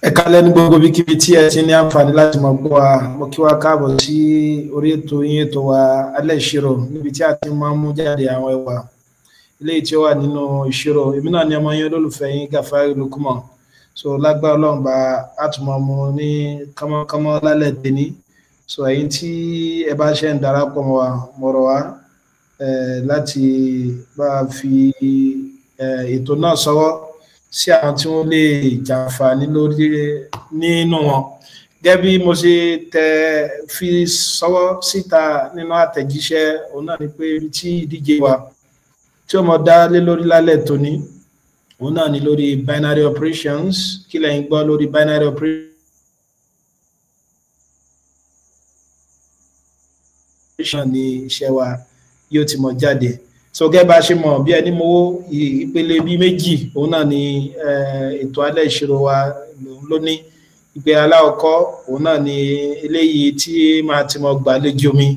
Ẹ káalẹ́ ní gbogbo ibikíbi tí ẹ ti ní àǹfààní láti mọ̀ gbọ́ wa. Mo kí wa káàbọ̀ sí orí ètò yín, ètò wa Alẹ́ Ìṣirò, níbi tí a ti máa ń mú jáde àwọn ẹwà eléyìí tí ó wà nínú ìṣirò. Èmi náà ni ọmọ yín, olólùfẹ́ yín, Gàfárì Lukumon. So lágbára Ọlọ́run bá a tún máa mú ní kánmọ́kánmọ́ lálẹ́ tèní. So ẹ̀yin tí ẹ bá ṣe ń darapọ̀ mọ́ wa, mo rọ̀ wá láti bá a fi ètò náà sọ́wọ́ sí àwọn tí wọ́n lè jàǹfààní lórí nínú wọn. Gẹ́gẹ́ bí mo ṣe tẹ fi sọ́wọ́ síta nínú àtẹ̀jíṣẹ́, òun náà ni pé ibi tí ìdíje wa tí ó mọ dá lé lórí lálẹ́ tòní, òun náà ni lórí binary operations. Kí lẹ́yìn gbọ́ lórí binary operation ni iṣẹ́ wa yóò ti mọ̀ jáde. So gẹ́gẹ́ bá a ṣe mọ̀, bí ẹni mowó, ìpele bíi méjì òun náà ni ètò Alẹ́ Ìṣirò wa lóní. Ìpele alákọ̀ọ́kọ́ òun náà ni eléyìí tí màá ti mọ̀ gbàlejò mi.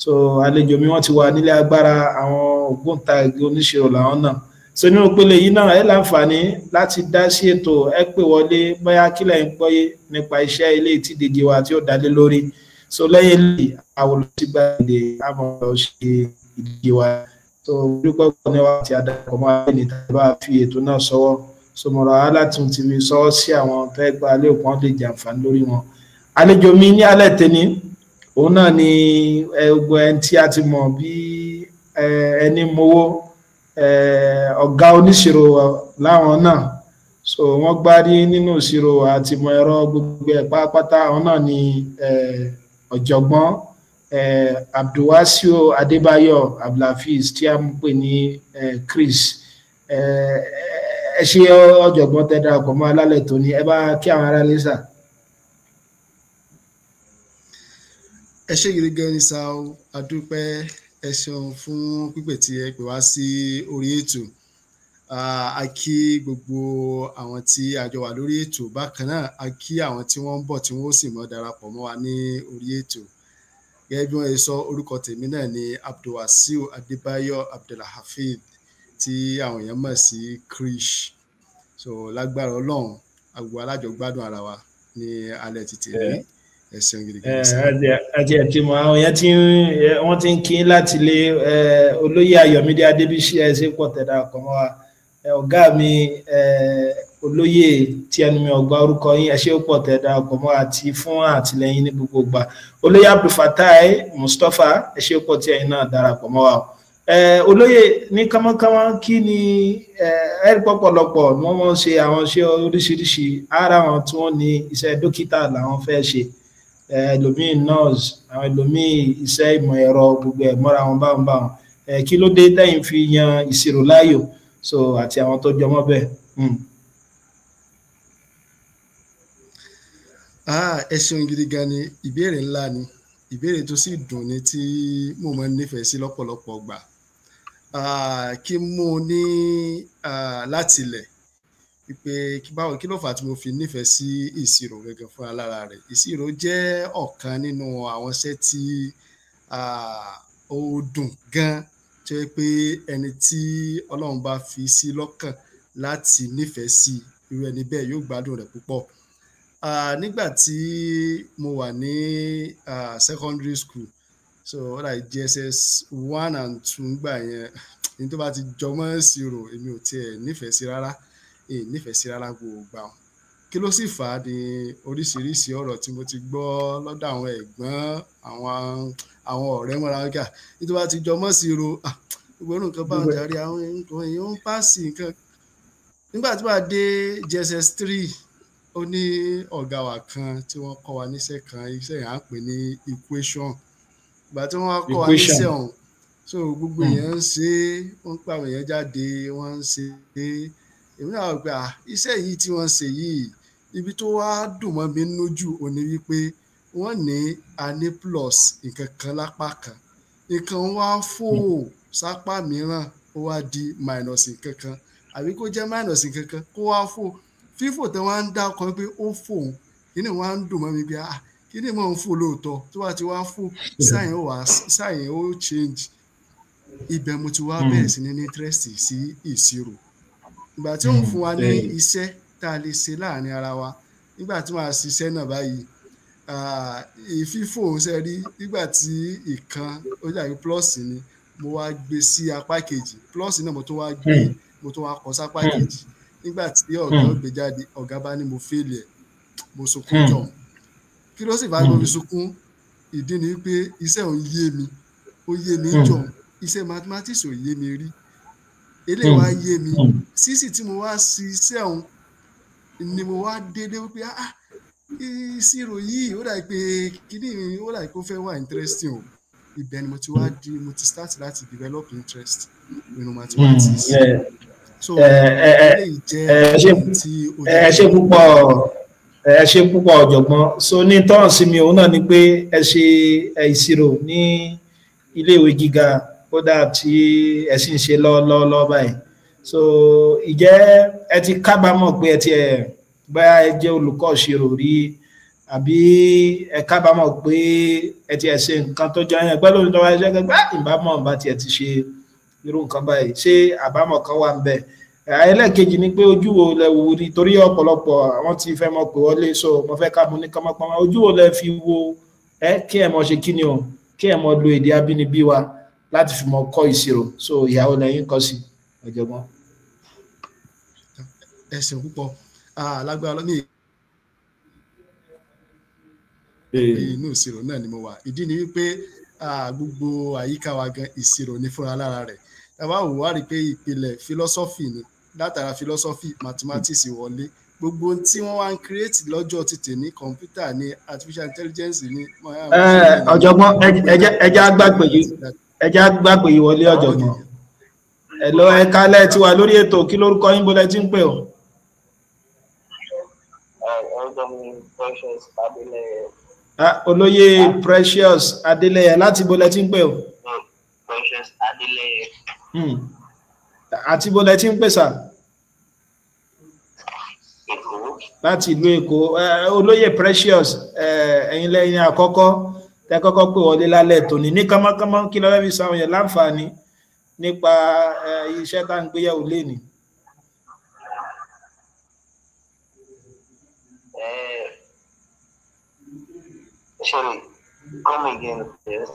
So àlejò mi, wọ́n ti wà nílé agbára, àwọn ògbóǹtarìgì oníṣirò làwọn náà. So nínú ìpele yìí náà, ẹ láǹfààní láti dá sí ètò, ẹ pè wọlé, bóyá kílẹ̀ ń gbọ́yé nípa iṣẹ́ eléyìí tí ìdíje wa tí ó dá lé lórí. So lẹ́yìn eléyìí, àwọn olùsígbàdé àmọ́ ṣe ìdíje wa. So dúpẹ́ pọ̀ ní wa tí a darapọ̀ mọ́ ayé níta bá fi ètò náà sọ́wọ́. So mo rọ̀ á láti tún ti fi sọ́wọ́ sí àwọn tó ẹ gba alẹ́ òkun lè jàǹfààní lórí wọn. Àlejò mi ní alẹ́ tẹ́ni, òun náà ni gbogbo ẹni tí a ti mọ̀ bí ẹni mowó, ọ̀gá oníṣirò láwọn náà. So wọ́n gbárí nínú ìṣirò àti ìmọ̀ ẹ̀rọ gbogbo ẹ̀ pátápátá. Àwọn náà ni ọ̀jọ̀gbọ́n Abdulwasiu Adébáyọ̀ Abdulhafiz tí a ń pè ní Chris. Ẹ ṣe, ọ̀jọ̀gbọ́n, tẹ́ darapọ̀ mọ́ alálẹ̀ tó ní. Ẹ bá kí àwọn ará lé sà. Ẹ ṣé gidi gan ni sá o, a dúpẹ́. Ẹ ṣeun fún pípè tí ẹ pè wá sí orí ètò. A kí gbogbo àwọn tí a jọ wà lórí ètò. Bákan náà, a kí àwọn tí wọ́n ń bọ̀ tí wọ́n ó sì mọ́ darapọ̀ mọ́ wa ní orí ètò. Gẹ́gẹ́ bí wọ́n ṣe sọ, orúkọ tèmi náà ni Abdulwasiu Adébáyọ̀ Abdulhafiz tí àwọn èèyàn mọ̀ sí Krish. So lágbára Ọlọ́run, àgbo alájọ gbádùn ara wa ní alẹ́ títì ní. Ẹ ṣeun gidi gan sá. Àti ẹtì mọ àwọn èèyàn tí wọ́n ti ń kí láti lé. Olóyè Ayọ̀mídé Adébísí, ẹ ṣe pọ̀ tẹ̀dá ọkọ̀ mọ́ wa. Ọ̀gá mi, olóyè tí ẹnu mi ọgbà orúkọ yín, ẹ ṣe pọ̀ tẹ̀dá ọkọ̀ mọ́ àti fún àtìlẹ́yìn ní gbogbo ìgbà. Olóyè Abdulfatai Mustapha, ẹ ṣe pọ̀ tí ẹ̀yin náà darapọ̀ mọ́ wa. Olóyè, ní kánmọ́kánmọ́, kí ni ẹ rí? Pọ̀pọ̀lọpọ̀ ni wọ́n mọ̀ ṣe àwọn iṣẹ́ oríṣiríṣi. Ara wọn tí wọ́n ní iṣẹ́ dókítà làwọn fẹ́ ṣe, ẹlòmíì nurse, àwọn ẹlòmíì iṣẹ́ ìmọ̀ ẹ̀rọ, gbogbo ẹ̀ mọ́ra wọn báwọn báwọn. Kí ló dé tẹ́yìn fi yan ìṣirò láàyò, so àti àwọn tó jọmọ́ bẹ́ẹ̀? Ẹ ṣeun gidi gan ni. Ìbéèrè ńlá ni, ìbéèrè tó sì dùn ni tí mo máa ń nífẹ̀ẹ́ sí lọ́pọ̀lọpọ̀ gbà. Kí n mú un ní láti ilẹ̀ wípé kí báwo, kí ló fà á tí mo fi nífẹ̀ẹ́ sí ìṣirò gangan fúnra lára rẹ̀. Ìṣirò jẹ́ ọ̀kan nínú àwọn iṣẹ́ tí ó dùn gan, tó jẹ́ pé ẹni tí Ọlọ́run bá fi sí lọ́kàn láti nífẹ̀ẹ́ sí, irú ẹni bẹ́ẹ̀ yóò gbádùn rẹ̀ púpọ̀. Nígbà tí mo wà ní secondary school, so ó dà JSS 1 and 2 ngbà yẹn, ní tó bá ti jọmọ́ ìṣirò, èmi ò tiẹ̀ nífẹ̀ẹ́ sí rárá, èmi nífẹ̀ẹ́ sí rárá gbogbo ìgbà. Kí ló sì fà á ni oríṣiríṣi ọ̀rọ̀ tí mo ti gbọ́ lọ́dọ̀ àwọn ẹ̀gbọ́n, àwọn ọ̀rẹ́ mọ́ra wọn kí à ní tó bá ti jọmọ́ ìṣirò, gbogbo irú nǹkan báwọn jàre, àwọn nǹkan èèyàn ń pàṣẹ nǹkan. Nígbà tí wàá dé JSS 3, ó ní ọ̀gá wa kan tí wọ́n kọ́ wa níṣẹ́ kan. Iṣẹ́ yẹn à ń pè ní equation. Ìgbà tí wọ́n wá kọ́ wa níṣẹ́ ọ̀hún, so gbogbo èèyàn ń ṣe é, wọ́n ń pa àwọn èèyàn jáde, wọ́n ń ṣe é. Èmi náà wò pé iṣẹ́ yìí tí wọ́n ṣe yìí, ibi tó wá dùn mọ́ mi nínú jù ó ní wípé wọ́n ní a ní plus nǹkan kan lápá kan, nǹkan wá fò sápá mìíràn, ó wá di minus nǹkan kan, àbí kó jẹ́ minus nǹkan kan kó wá fò. Fífò tí wọ́n á ń dákọ pé ó fò, kíní wọ́n á ń dùn mọ́ mi pé kíní mọ̀ ń fò lóòótọ́. Tó bá ti wá fò, sign ó wá, sign ó change. Ibẹ̀ mo ti wá bẹ̀rẹ̀ sí ní interest sí ìṣirò. Ìgbà tí ó ń fún wa ní iṣẹ́ tá a lè ṣe láàrin ara wa. Nígbà tí màá ṣiṣẹ́ náà báyìí, ìfífò ṣe rí nígbà tí ìkan ó dàbí plus ni mo wá gbé sí apá kejì, plus náà mo tún wá gbé, mo tún wá kọ sápá kejì. Nígbà tí ọ̀gá ó gbé jáde, ọ̀gá bá ní mo fail ẹ̀, mo sunkún jọ. Kí ló sì bá mi fi sunkún? Ìdí ni pé iṣẹ́ òun yé mi, ó yé mi jọ, iṣẹ́ mathematics ò yé mi rí, eléyìí wá yé mi. Sísì tí mo wá sí iṣẹ́ òun ni mo wá délé wípé ah, ìṣirò yìí ó dàbí pé kíní mi, ó dàbí pé ó fẹ́ wà interesting o. Ibẹ̀ ni mo ti wá di, mo ti start láti develop interest nínú mathematics. So eléyìí jẹ́ ohun tí ó Ẹ ṣe púpọ̀, ẹ ṣe púpọ̀, ọ̀jọ̀gbọ́n. So ní tọ́hàn sí mi, òun náà ni pé ẹ ṣe ìṣirò ní iléèwé gíga, kódà tí ẹ sì ń ṣe lọ́wọ́lọ́wọ́ báyìí. So ìjẹ́ ẹ ti kábàámọ̀ pé ẹ ti ẹ̀ bóyá ẹ jẹ́ olùkọ́ ìṣirò rí, àbí ẹ kábàámọ̀ pé ẹ ti ẹ̀ ṣe nǹkan tó jọ yẹn pẹ́lú ìjọba iṣẹ́ gbẹ́gbẹ́ ìbámọ̀ bá tiẹ̀ ti ṣe irú nǹkan báyìí? Ṣé àbámọ̀ kan wà ń bẹ̀? Ẹlẹ́ẹ̀kejì ni pé ojú wo lẹ wò rí, torí ọ̀pọ̀lọpọ̀ àwọn tí fẹ́ mọ̀ pé wọlé, so mo fẹ́ ká mú ní kánmọ́pọ́nmọ́, ojú wo lẹ fi wo ẹ kí ẹ mọ̀ ṣe kí ni o, kí ẹ mọ̀ lo èdè abínibí wa láti fi mọ̀ kọ́ ìṣirò? So ìyàwó lẹ́yìn kọ́ sí, ọ̀jọ̀gbọ́n. Ẹ ṣeun púpọ̀. Lágbára ní inú ìṣirò náà ni mo wà. Ìdí ni wípé gbogbo àyíká wa gan ìṣirò ní fúnra lára rẹ̀. Tàbá wò wá rí i pé ìpìlẹ̀ philosophy ni, látara philosophy mathematics wọlé. Gbogbo tí wọ́n wá ń create lọ́jọ́ ti tèmi, kọ̀ǹpútà ni, artificial intelligence ni. Ọ̀jọ̀gbọ́n, ẹ jẹ́ àgbàgbé yìí wọlé. Ọ̀jọ̀gbọ́n, ẹ lọ, ẹ kálẹ̀ tí wà lórí ètò. Kí lórúkọ yín, bó lẹ ti ń pè o? Precious Adeleye. Olóyè Precious Adeleye, láti bó lẹ ti ń pè o? Precious Adeleye. Àti bó lẹ ti ń pè, sà? Èkó. Láti ìlú Èkó. Olóyè Precious, ẹ̀yin lẹ́yìn àkọ́kọ́ tẹ́ kọ́kọ́ pè wọlé lálẹ́ tòní. Ní kánmọ́kánmọ́, kí ló fẹ́ fi sáwọn yẹn láǹfààní nípa iṣẹ́ tá à ń gbéyàwó lénìí? Sorry, come again, please.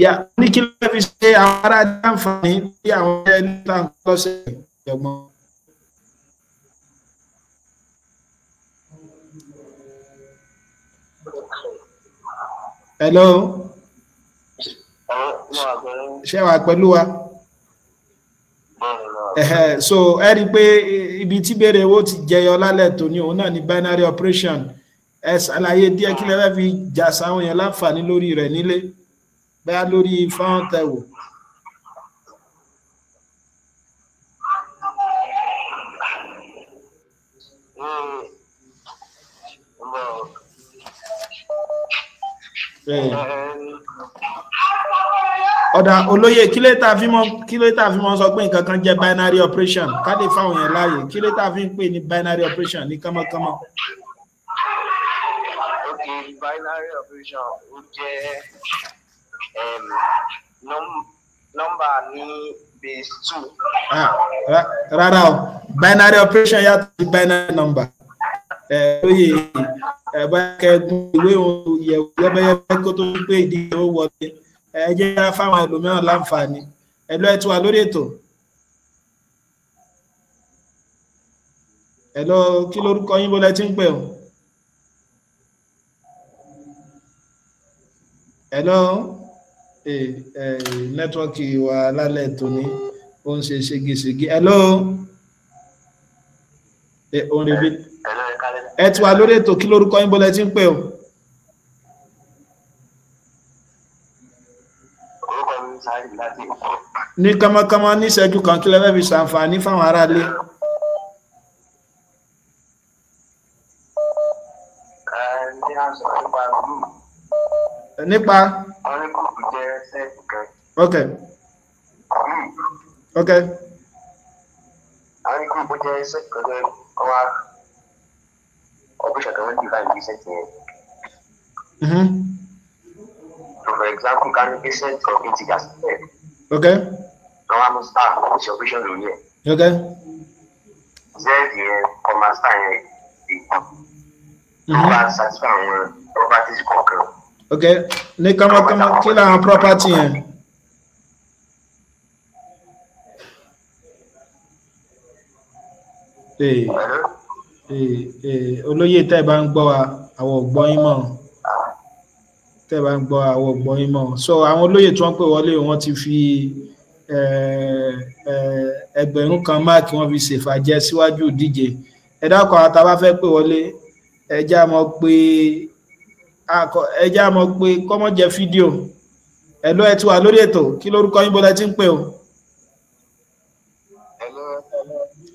Yà ní kí ló fẹ́ fi ṣe àwọn ará láǹfààní bí àwọn ẹni tá à ń kọ́ sí, ọ̀jọ̀gbọ́n? Hello. Ṣé wàá pẹ̀lú wa? So ẹ rí i pé ibi tí béèrè owó ti jẹyọ lálẹ́ tòní, òun náà ni binary operation. Ẹ ṣàlàyé díẹ̀, kí lẹ fẹ́ fi jà sáwọn yẹn láǹfààní lórí rẹ̀ nílé, bẹ́ẹ̀ lórí fọ́nrán tẹ̀wò? Ọ̀dà, olóyè, kí ló tá a fi mọ́ sọ pé nǹkan kan jẹ́ binary operation? Ká lè fáwọn yẹn láàyè, kí ló tá a fi ń pè ní binary operation ní kánmọ́kánmọ́? Okay, binary operation ó jẹ́ nọ́mbà ní base two. Rárá o, binary operation yàtọ̀ sí binary number. Lóye ẹ bá kẹ́gun ìwé ìyẹ̀wò yẹ́bẹ́yẹ́bẹ́ kó tó pé ìdíje ó wọlé. Ẹ jẹ́ fáwọn ẹlòmíràn láǹfààní. Ẹ lọ, ẹ ti wà lórí ètò. Ẹ lọ, kí lórúkọ yín, bó lẹ ti ń pè o? Hello. Network wa lálẹ́ tòní ó ń ṣe ségesège. Hello. Ẹ ti wà lórí ètò. Kí lórúkọ yín, bó lẹ ti ń pè o? Ní kánmọ́kánmọ́, ní ìṣẹ́jú kan, kí lẹ fẹ́ fi ṣàǹfààní fáwọn aráalé? Nípa. Wọ́n ní group jẹ́ set kan. Ok. Àwọn ní group jẹ́ set kan tó kọ́ wá operation kan, wọ́n divide bí set yẹn. So for example, ká ní pé set of integers set. Wọ́n wá mú star, ó ṣe operation lórí ẹ̀. Z yẹn comma star yẹn ìgbọ̀n. Tó bá satisfy àwọn properties kọ̀ọ̀kan. Ok, ní kánmọ́kánmọ́, kí làwọn property yẹn? Olóyè, tẹ́ ẹ bá ń gbọ́ wa, àwọn ò gbọ́ yín mọ́. Tẹ́ ẹ bá ń gbọ́, àwọn ò gbọ́ yín mọ́. So àwọn olóyè tí wọ́n pè wọlé, wọ́n ti fi 1000 máàkì, wọ́n fi ṣèfàjẹ́ síwájú ìdíje. Ẹ dákun, àwọn tá a bá fẹ́ pè wọlé, ẹ já mọ̀ pé kọ́mọ́ jẹ́ fídíò. Ẹ ló ẹ ti wà lórí ètò. Kí lórúkọ yín, bọ́lá tí ń pè o?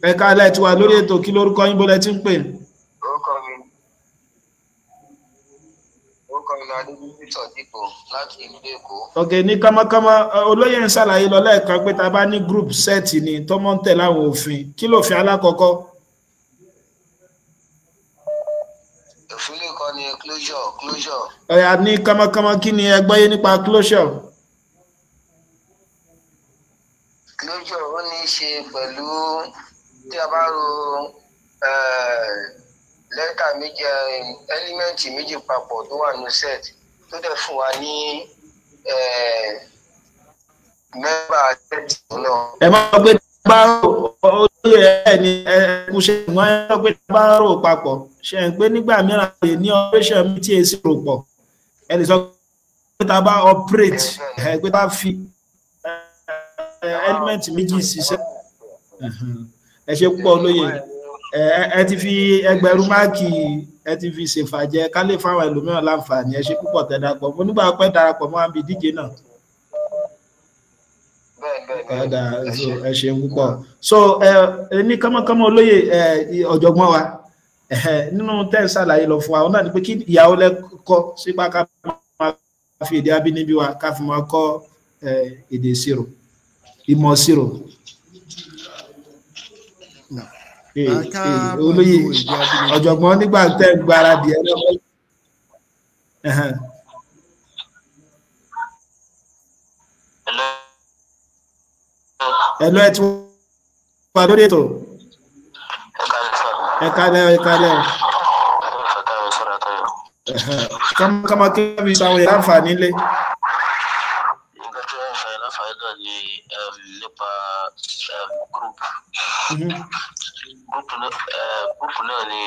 Ẹ káalẹ́, ẹ ti wà lórí ètò. Kí lórúkọ yín, bọ́lá tí ń pè? Orúkọ mi ni Adébísí Sọ̀dípò láti ìlú Èkó. Ok, ní kánmọ́kánmọ́, olóyè ń ṣàlàyé lọ lẹ́ẹ̀kan pé tá a bá ní group set ni tó mọ́ ń tẹ̀lé àwọn òfin. Kí lòfin alákọ̀ọ́kọ́? Òfin lè kọ́ ni closure. Ọ̀yà, ní kánmọ́kánmọ́, kí ni ẹ gbọ́yé nípa closure? Closure, ó ní í ṣe pẹ̀lú tí a bá ro lẹ́tà méjì, element méjì papọ̀ tó wà ní set, tó dẹ̀ fún wa ní member set náà. Ẹ má gbé bá olóyè ẹ ní ẹ kú ṣe wọ́n, ẹ gbé bá rò papọ̀ ṣe ń pé nígbà mìíràn lè ní operation mi tí èsì rò pọ̀. Ẹ lè sọ pé tá a bá operate, ẹ pé tá a fi element méjì ṣiṣẹ́. Ẹ ṣe púpọ̀, olóyè. Ẹ ti fi 1000 máàkì, ẹ ti fi ṣèfàjẹ ká lè fáwọn ẹlòmíràn láǹfààní. Ẹ ṣe púpọ̀ tẹ́ darapọ̀ mo nígbà pẹ́ darapọ̀ mọ́ àbí ìdíje náà. Ọ̀dà, ẹ ṣeun púpọ̀. So ẹ ní kánmọ́kánmọ́, olóyè, ọ̀jọ̀gbọ́n wa, nínú tẹ́ ń ṣàlàyé lọ fún wa, òun náà ni pé kí ìyàwó lẹ́kọ́ sípà ká máa fi èdè abínibí wa ká fi máa kọ́ èdè ìṣirò, ìmọ̀ ìṣirò. Olóyè ọ̀jọ̀gbọ́n, nígbà tẹ́ ń gbáradì ẹ lọ́wọ́. Hello, ẹ ti wà lórí ètò. Ẹ kálẹ́, ẹ kálẹ́. Kọ́mọ kí wọ́n fi sàwọn èèyàn láǹfààní lé. Nǹkan tí wọ́n fẹ́ láǹfààní náà ni nípa group. Group náà ni.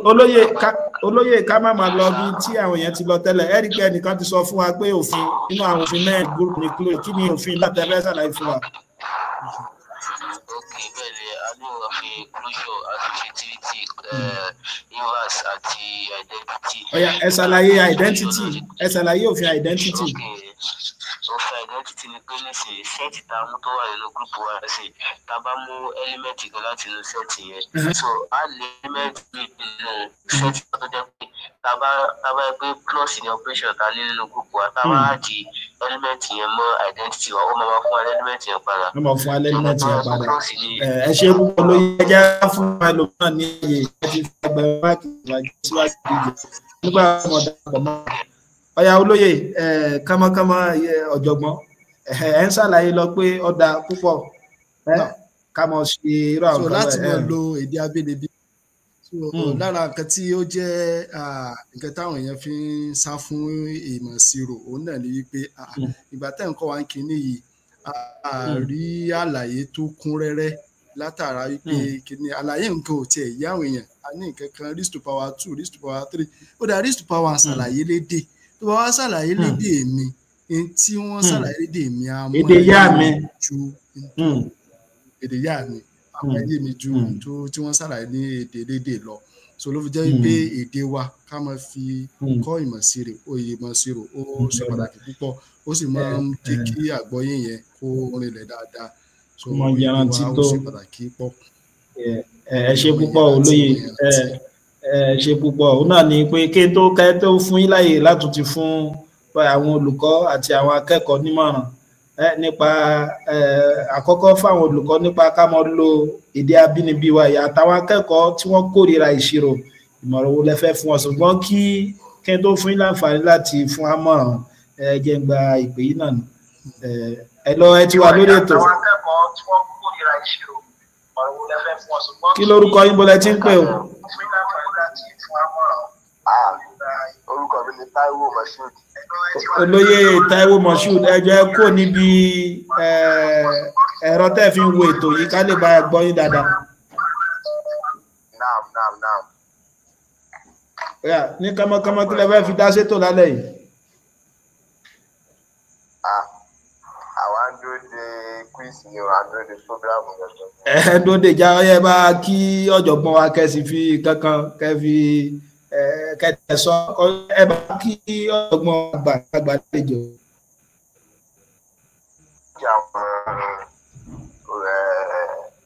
Olóyè, olóyè, ká má máa lọ bí tí àwọn èèyàn ti lọ tẹ́lẹ̀. Ẹ rí i pé ẹnìkan ti sọ fún wa pé òfin nínú àwọn òfin mẹ́rin group ní close. Kí ni òfin láti ẹ fẹ́ ṣàlàyé fún wa? Ok, bẹ́ẹ̀ ni, a ní òfin closure, associativity, inverse àti identity. Ọ̀yá, ẹ ṣàlàyé identity, ẹ ṣàlàyé òfin identity. Ok, òfin identity ni pé nísìnyí, set tá a mú tó wà nínú group wa sí, tá a bá mú element kan láti inú set yẹn, so a lè element nínú set tó jẹ́ pé tá a bá yẹ pé plus ní operation tá a ní nínú group wa, tá a bá add element yẹn mọ́ identity wa, ó máa ma fún wa element yẹn padà. Ó máa fún wa element yẹn padà. Ẹ ṣe púpọ̀, lóye. Ẹ jẹ́ fún wa lòmíràn ní iye. Ẹ ti fi 1000 máàkì wájú síwájú ìdíje nígbà wọn dàpọ̀ mọ́. Ọ̀yà, olóyè, kánmọ́kánmọ́, ọ̀jọ̀gbọ́n, ẹ ń ṣàlàyé lọ pé ọ̀dà púpọ̀ ká mọ̀ ṣe irú àwọn So láti máa lo èdè abínibí, so lára nǹkan tí ó jẹ́ nǹkan táwọn èèyàn fi ń sá fún ìmọ̀ ìṣirò, òun náà ni wípé ìgbà tẹ́ ń kọ́ wa ń kinní yìí, a rí àlàyé tó kún rẹ́rẹ́ látara wípé kinní àlàyé nǹkan ò tiẹ̀ yé àwọn èèyàn. A ní nǹkan kan, raise to power two, raise to power three, ó dà raise to power, ṣàlàyé lédè tó bá wá ṣàlàyé lédè mi n tí wọ́n ṣàlàyé lédè mi á mọ́ èdè yá mi ju èdè yá mi àwọn ẹyẹ mi ju tó tí wọ́n ṣàlàyé ní èdè lédè lọ. So ló fi jẹ́ pé èdè wa ká máa fi kọ́ ìmọ̀ ìṣirò, ìmọ̀ ìṣirò, ó ṣe pàtàkì púpọ̀, ó sì máa ń jẹ́ kí àgbọ́yé yẹn kó rinlẹ̀ dáadáa. So èdè wa ó ṣe pàtàkì pọ̀. Ẹ ṣe púpọ̀, olóyè, ẹ ṣe púpọ̀. Òun náà ni pé kí tó kẹ́ tó fún yín láàyè láti ti fún àwọn olùkọ́ àti àwọn akẹ́kọ̀ọ́ nímọ̀ràn nípa àkọ́kọ́ fáwọn olùkọ́ nípa ká mọ́ lo èdè abínibí wa yìí, àtàwọn akẹ́kọ̀ọ́ tí wọ́n kórìíra ìṣirò, ìmọ̀ràn wo lẹ fẹ́ fún wọn? Ṣùgbọ́n kí n tó fún yín láǹfààní láti fún àmọ̀ràn, ẹ jẹ́ ń gba ìpè yìí náà. Ẹ lọ, ẹ ti wà lórí ètò. Kí lórúkọ yín, bọ́lá ti ń pè o? Orúkọ mi ni Táíwò Moshood. Olóyè Táíwò Moshood, ẹ jọ̀ọ́ ẹ kúrò níbi ẹ̀rọ tẹ́ fi ń wo ètò yìí ká lè bá a gbọ́ yín dáadáa. Naam, naam, naam. Ní kánmọ́kánmọ́, kí lẹ fẹ́ fi dá sétò lálẹ́ yìí? Àwa ń dúró de quiz ni o, à ń dúró de program gẹ́gẹ́. Ẹ dúró de ìjà ọyẹ bá kí ọ̀jọ̀gbọ́n wa kẹ́sì fi kankan kẹ́fi kẹtẹsọ ẹ bá kí ọ̀jọ̀gbọ́n àgbà àlejò. Kí àwọn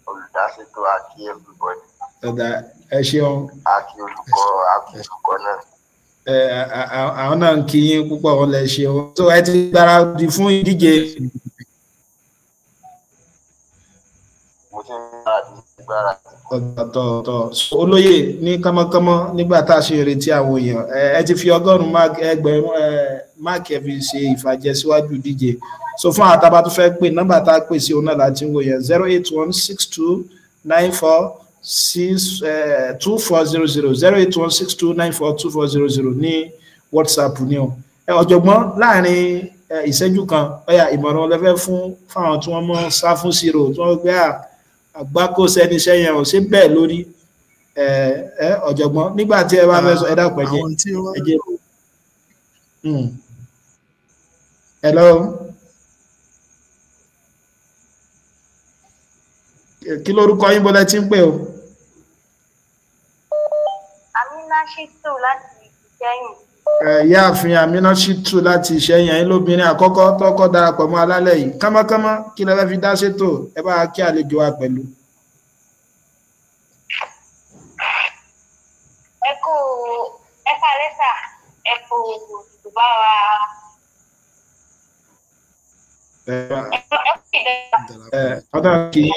olùdásètò, àkí everybody. Ọ̀gá, ẹ ṣeun. Àkí olùkọ́, àkí olùkọ́ náà. Àwọn náà ń kí yín púpọ̀, wọn lè ṣeun. Tó ẹ ti gbáradì fún ìdíje. Mo ti ń gbáradì. Ọ̀tọ̀ọ̀tọ̀. Olóyè, ní kánmọ́kánmọ́, nígbà tá a ṣe retí àwọn èèyàn, ẹ ti fi 100 máàkì, 1000 máàkì ẹ fi ṣe ìfàjẹ síwájú ìdíje. So fún àwọn tábà tó fẹ́ pè, nọ́mbà tá a pè sí òun náà láti ń wò yẹn, 0816294 6 2400, 08162942400 ní WhatsApp ní o. Ọ̀jọ̀gbọ́n, láàrin ìṣẹ́jú kan, ọ̀yà, ìmọ̀ràn ọlẹ́fẹ́ fún fáwọn tí wọ́n mọ̀ sá fún zero, tí wọ́n gbé àgbákò sẹ́ni sẹ́yìn ò ṣe bẹ́ẹ̀ lórí. Ọ̀jọ̀gbọ́n, nígbà tí ẹ bá fẹ́ sọ, ẹ dákun, ẹ jẹ́ ẹ jẹ́. Hello, kí lórúkọ yín, bọ́lá tí ń pè o? Amina Shitu láti Ìṣẹ́yìn. Ìyáàfin Amina Shitu láti Ìṣẹ́yìn, ẹ̀yin lóbìnrin àkọ́kọ́ tọ́kọ́ darapọ̀ mọ́ alálẹ̀ yìí. Kánmọ́kánmọ́, kí lẹ fẹ́ fi dá sétò? Ẹ bá kí àlejò wa pẹ̀lú. Ẹ kú, ẹ kálẹ́ sà, ẹ kú bá wa. Ẹ kú ìdá. Ọ̀dà kì í.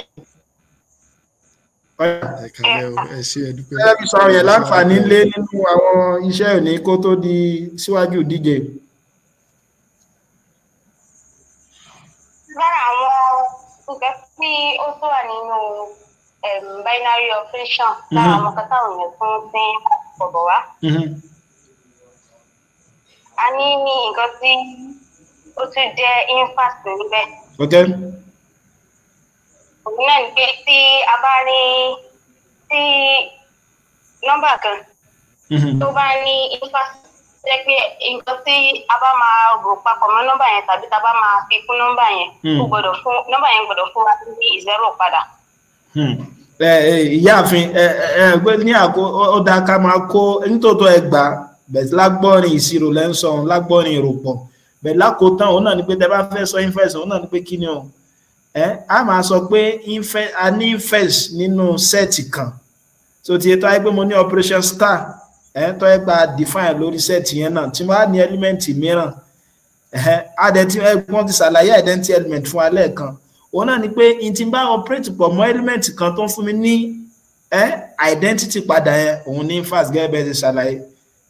Ẹ kálẹ́ o, ẹ ṣé, ẹ dúpẹ́. Ẹ fi sọ̀rọ̀ yẹn láǹfààní lé nínú àwọn iṣẹ́ òní kó tó di síwájú ìdíje. Lára àwọn nǹkan tí ó tó wà nínú binary operation, lára àwọn nǹkan táwọn èèyàn tó ń dín ọ̀bọ̀ wá. A ní ní nǹkan tí ó tún jẹ́ inverse níbẹ̀. Òun náà ni pé tí a bá ní tí nọ́mbà kan tó bá ní inverse, jẹ́ pé nǹkan tí a bá máa rò papọ̀ mọ́ nọ́mbà yẹn tàbí tá a bá máa fi kún nọ́mbà yẹn, ó gbọ́dọ̀ fún nọ́mbà yẹn gbọ́dọ̀ fún wa ní zero padà. Ìyáàfin, ẹ ẹ gbé ní àkó ó dáa ká máa kó nítòótọ́ ẹ gbà bẹ́ẹ̀. Lágbọ́rin ìṣirò lẹ́ ń sọ òun, lágbọ́rin ìròpọ̀ bẹ́ẹ̀. Lákòótán, òun náà ni pé tẹ bá fẹ́ sọ inverse, òun náà ni pé kí ni o, ẹ á máa sọ pé a ní inverse nínú set kan. So ti ètò ayé pé mo ní operation star, ẹ tó ẹ gba define lórí set yẹn náà, tí wọ́n á ní element mìíràn, á dẹ̀ tí wọ́n ti ṣàlàyé identity element fún wa lẹ́ẹ̀kan, òun náà ni pé n ti bá operate pọ̀ mọ́ element kan tó ń fún mi ní identity padà yẹn, òun ní inverse, gẹ́gẹ́ bẹ́ẹ̀ ti ṣàlàyé.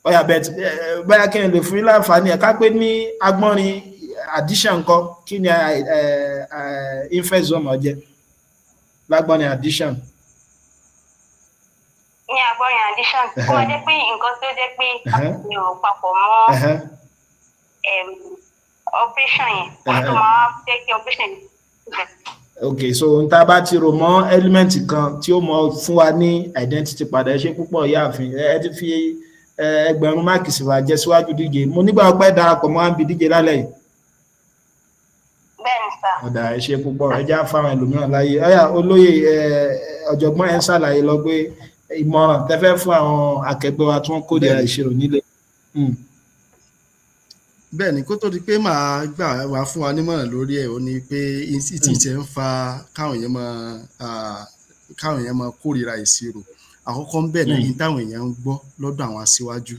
Ọ̀yà, bẹ́ẹ̀ báyà kí n lè fún yín láǹfààní ẹ̀ ká pé ní agbọ́nrin addition ńkọ́, kí ni inverse ọmọ jẹ́ lágbọ́nrin addition? Ní agbọ́nrin addition, ó wá jẹ́ pé nǹkan tó jẹ́ pé mi ò papọ̀ mọ́ operation yẹn, wọ́n tó máa jẹ́ kí operation yẹn. Ok, so n ta bá ti rò mọ́ element kan tí ó mọ fún wa ní identity padà. Ẹ ṣe púpọ̀, ìyáàfin. Ẹ ti fi 1000 máàkì sì wà jẹ síwájú díje. Mo nígbà ọpẹ́ darapọ̀ mọ́ àǹbí díje lálẹ́ yìí. Bẹ́ẹ̀ni sà. Ọ̀dà, ẹ ṣe púpọ̀. Ẹ já fáwọn ẹlòmíràn láyé. Ọ̀yà, olóyè, ọ̀jọ̀gbọ́n, ẹ ń ṣàlàyé lọ pé ìmọ̀ràn tẹ́ fẹ́ fún àwọn akẹgbẹ́ wa tí wọ́n kó dira ìṣirò nílé. Bẹ́ẹ̀ ni, kó tó di pé màá gbà wá fún wa nímọ̀ràn lórí ẹ̀, ó ní pé ìtì ìtẹ̀ ń fa káwọn èèyàn máa kórìíra ìṣirò. Àkọ́kọ́ ń bẹ̀ náà ní táwọn èèyàn ń gbọ́ lọ́dọ̀ àwọn aṣíwájú.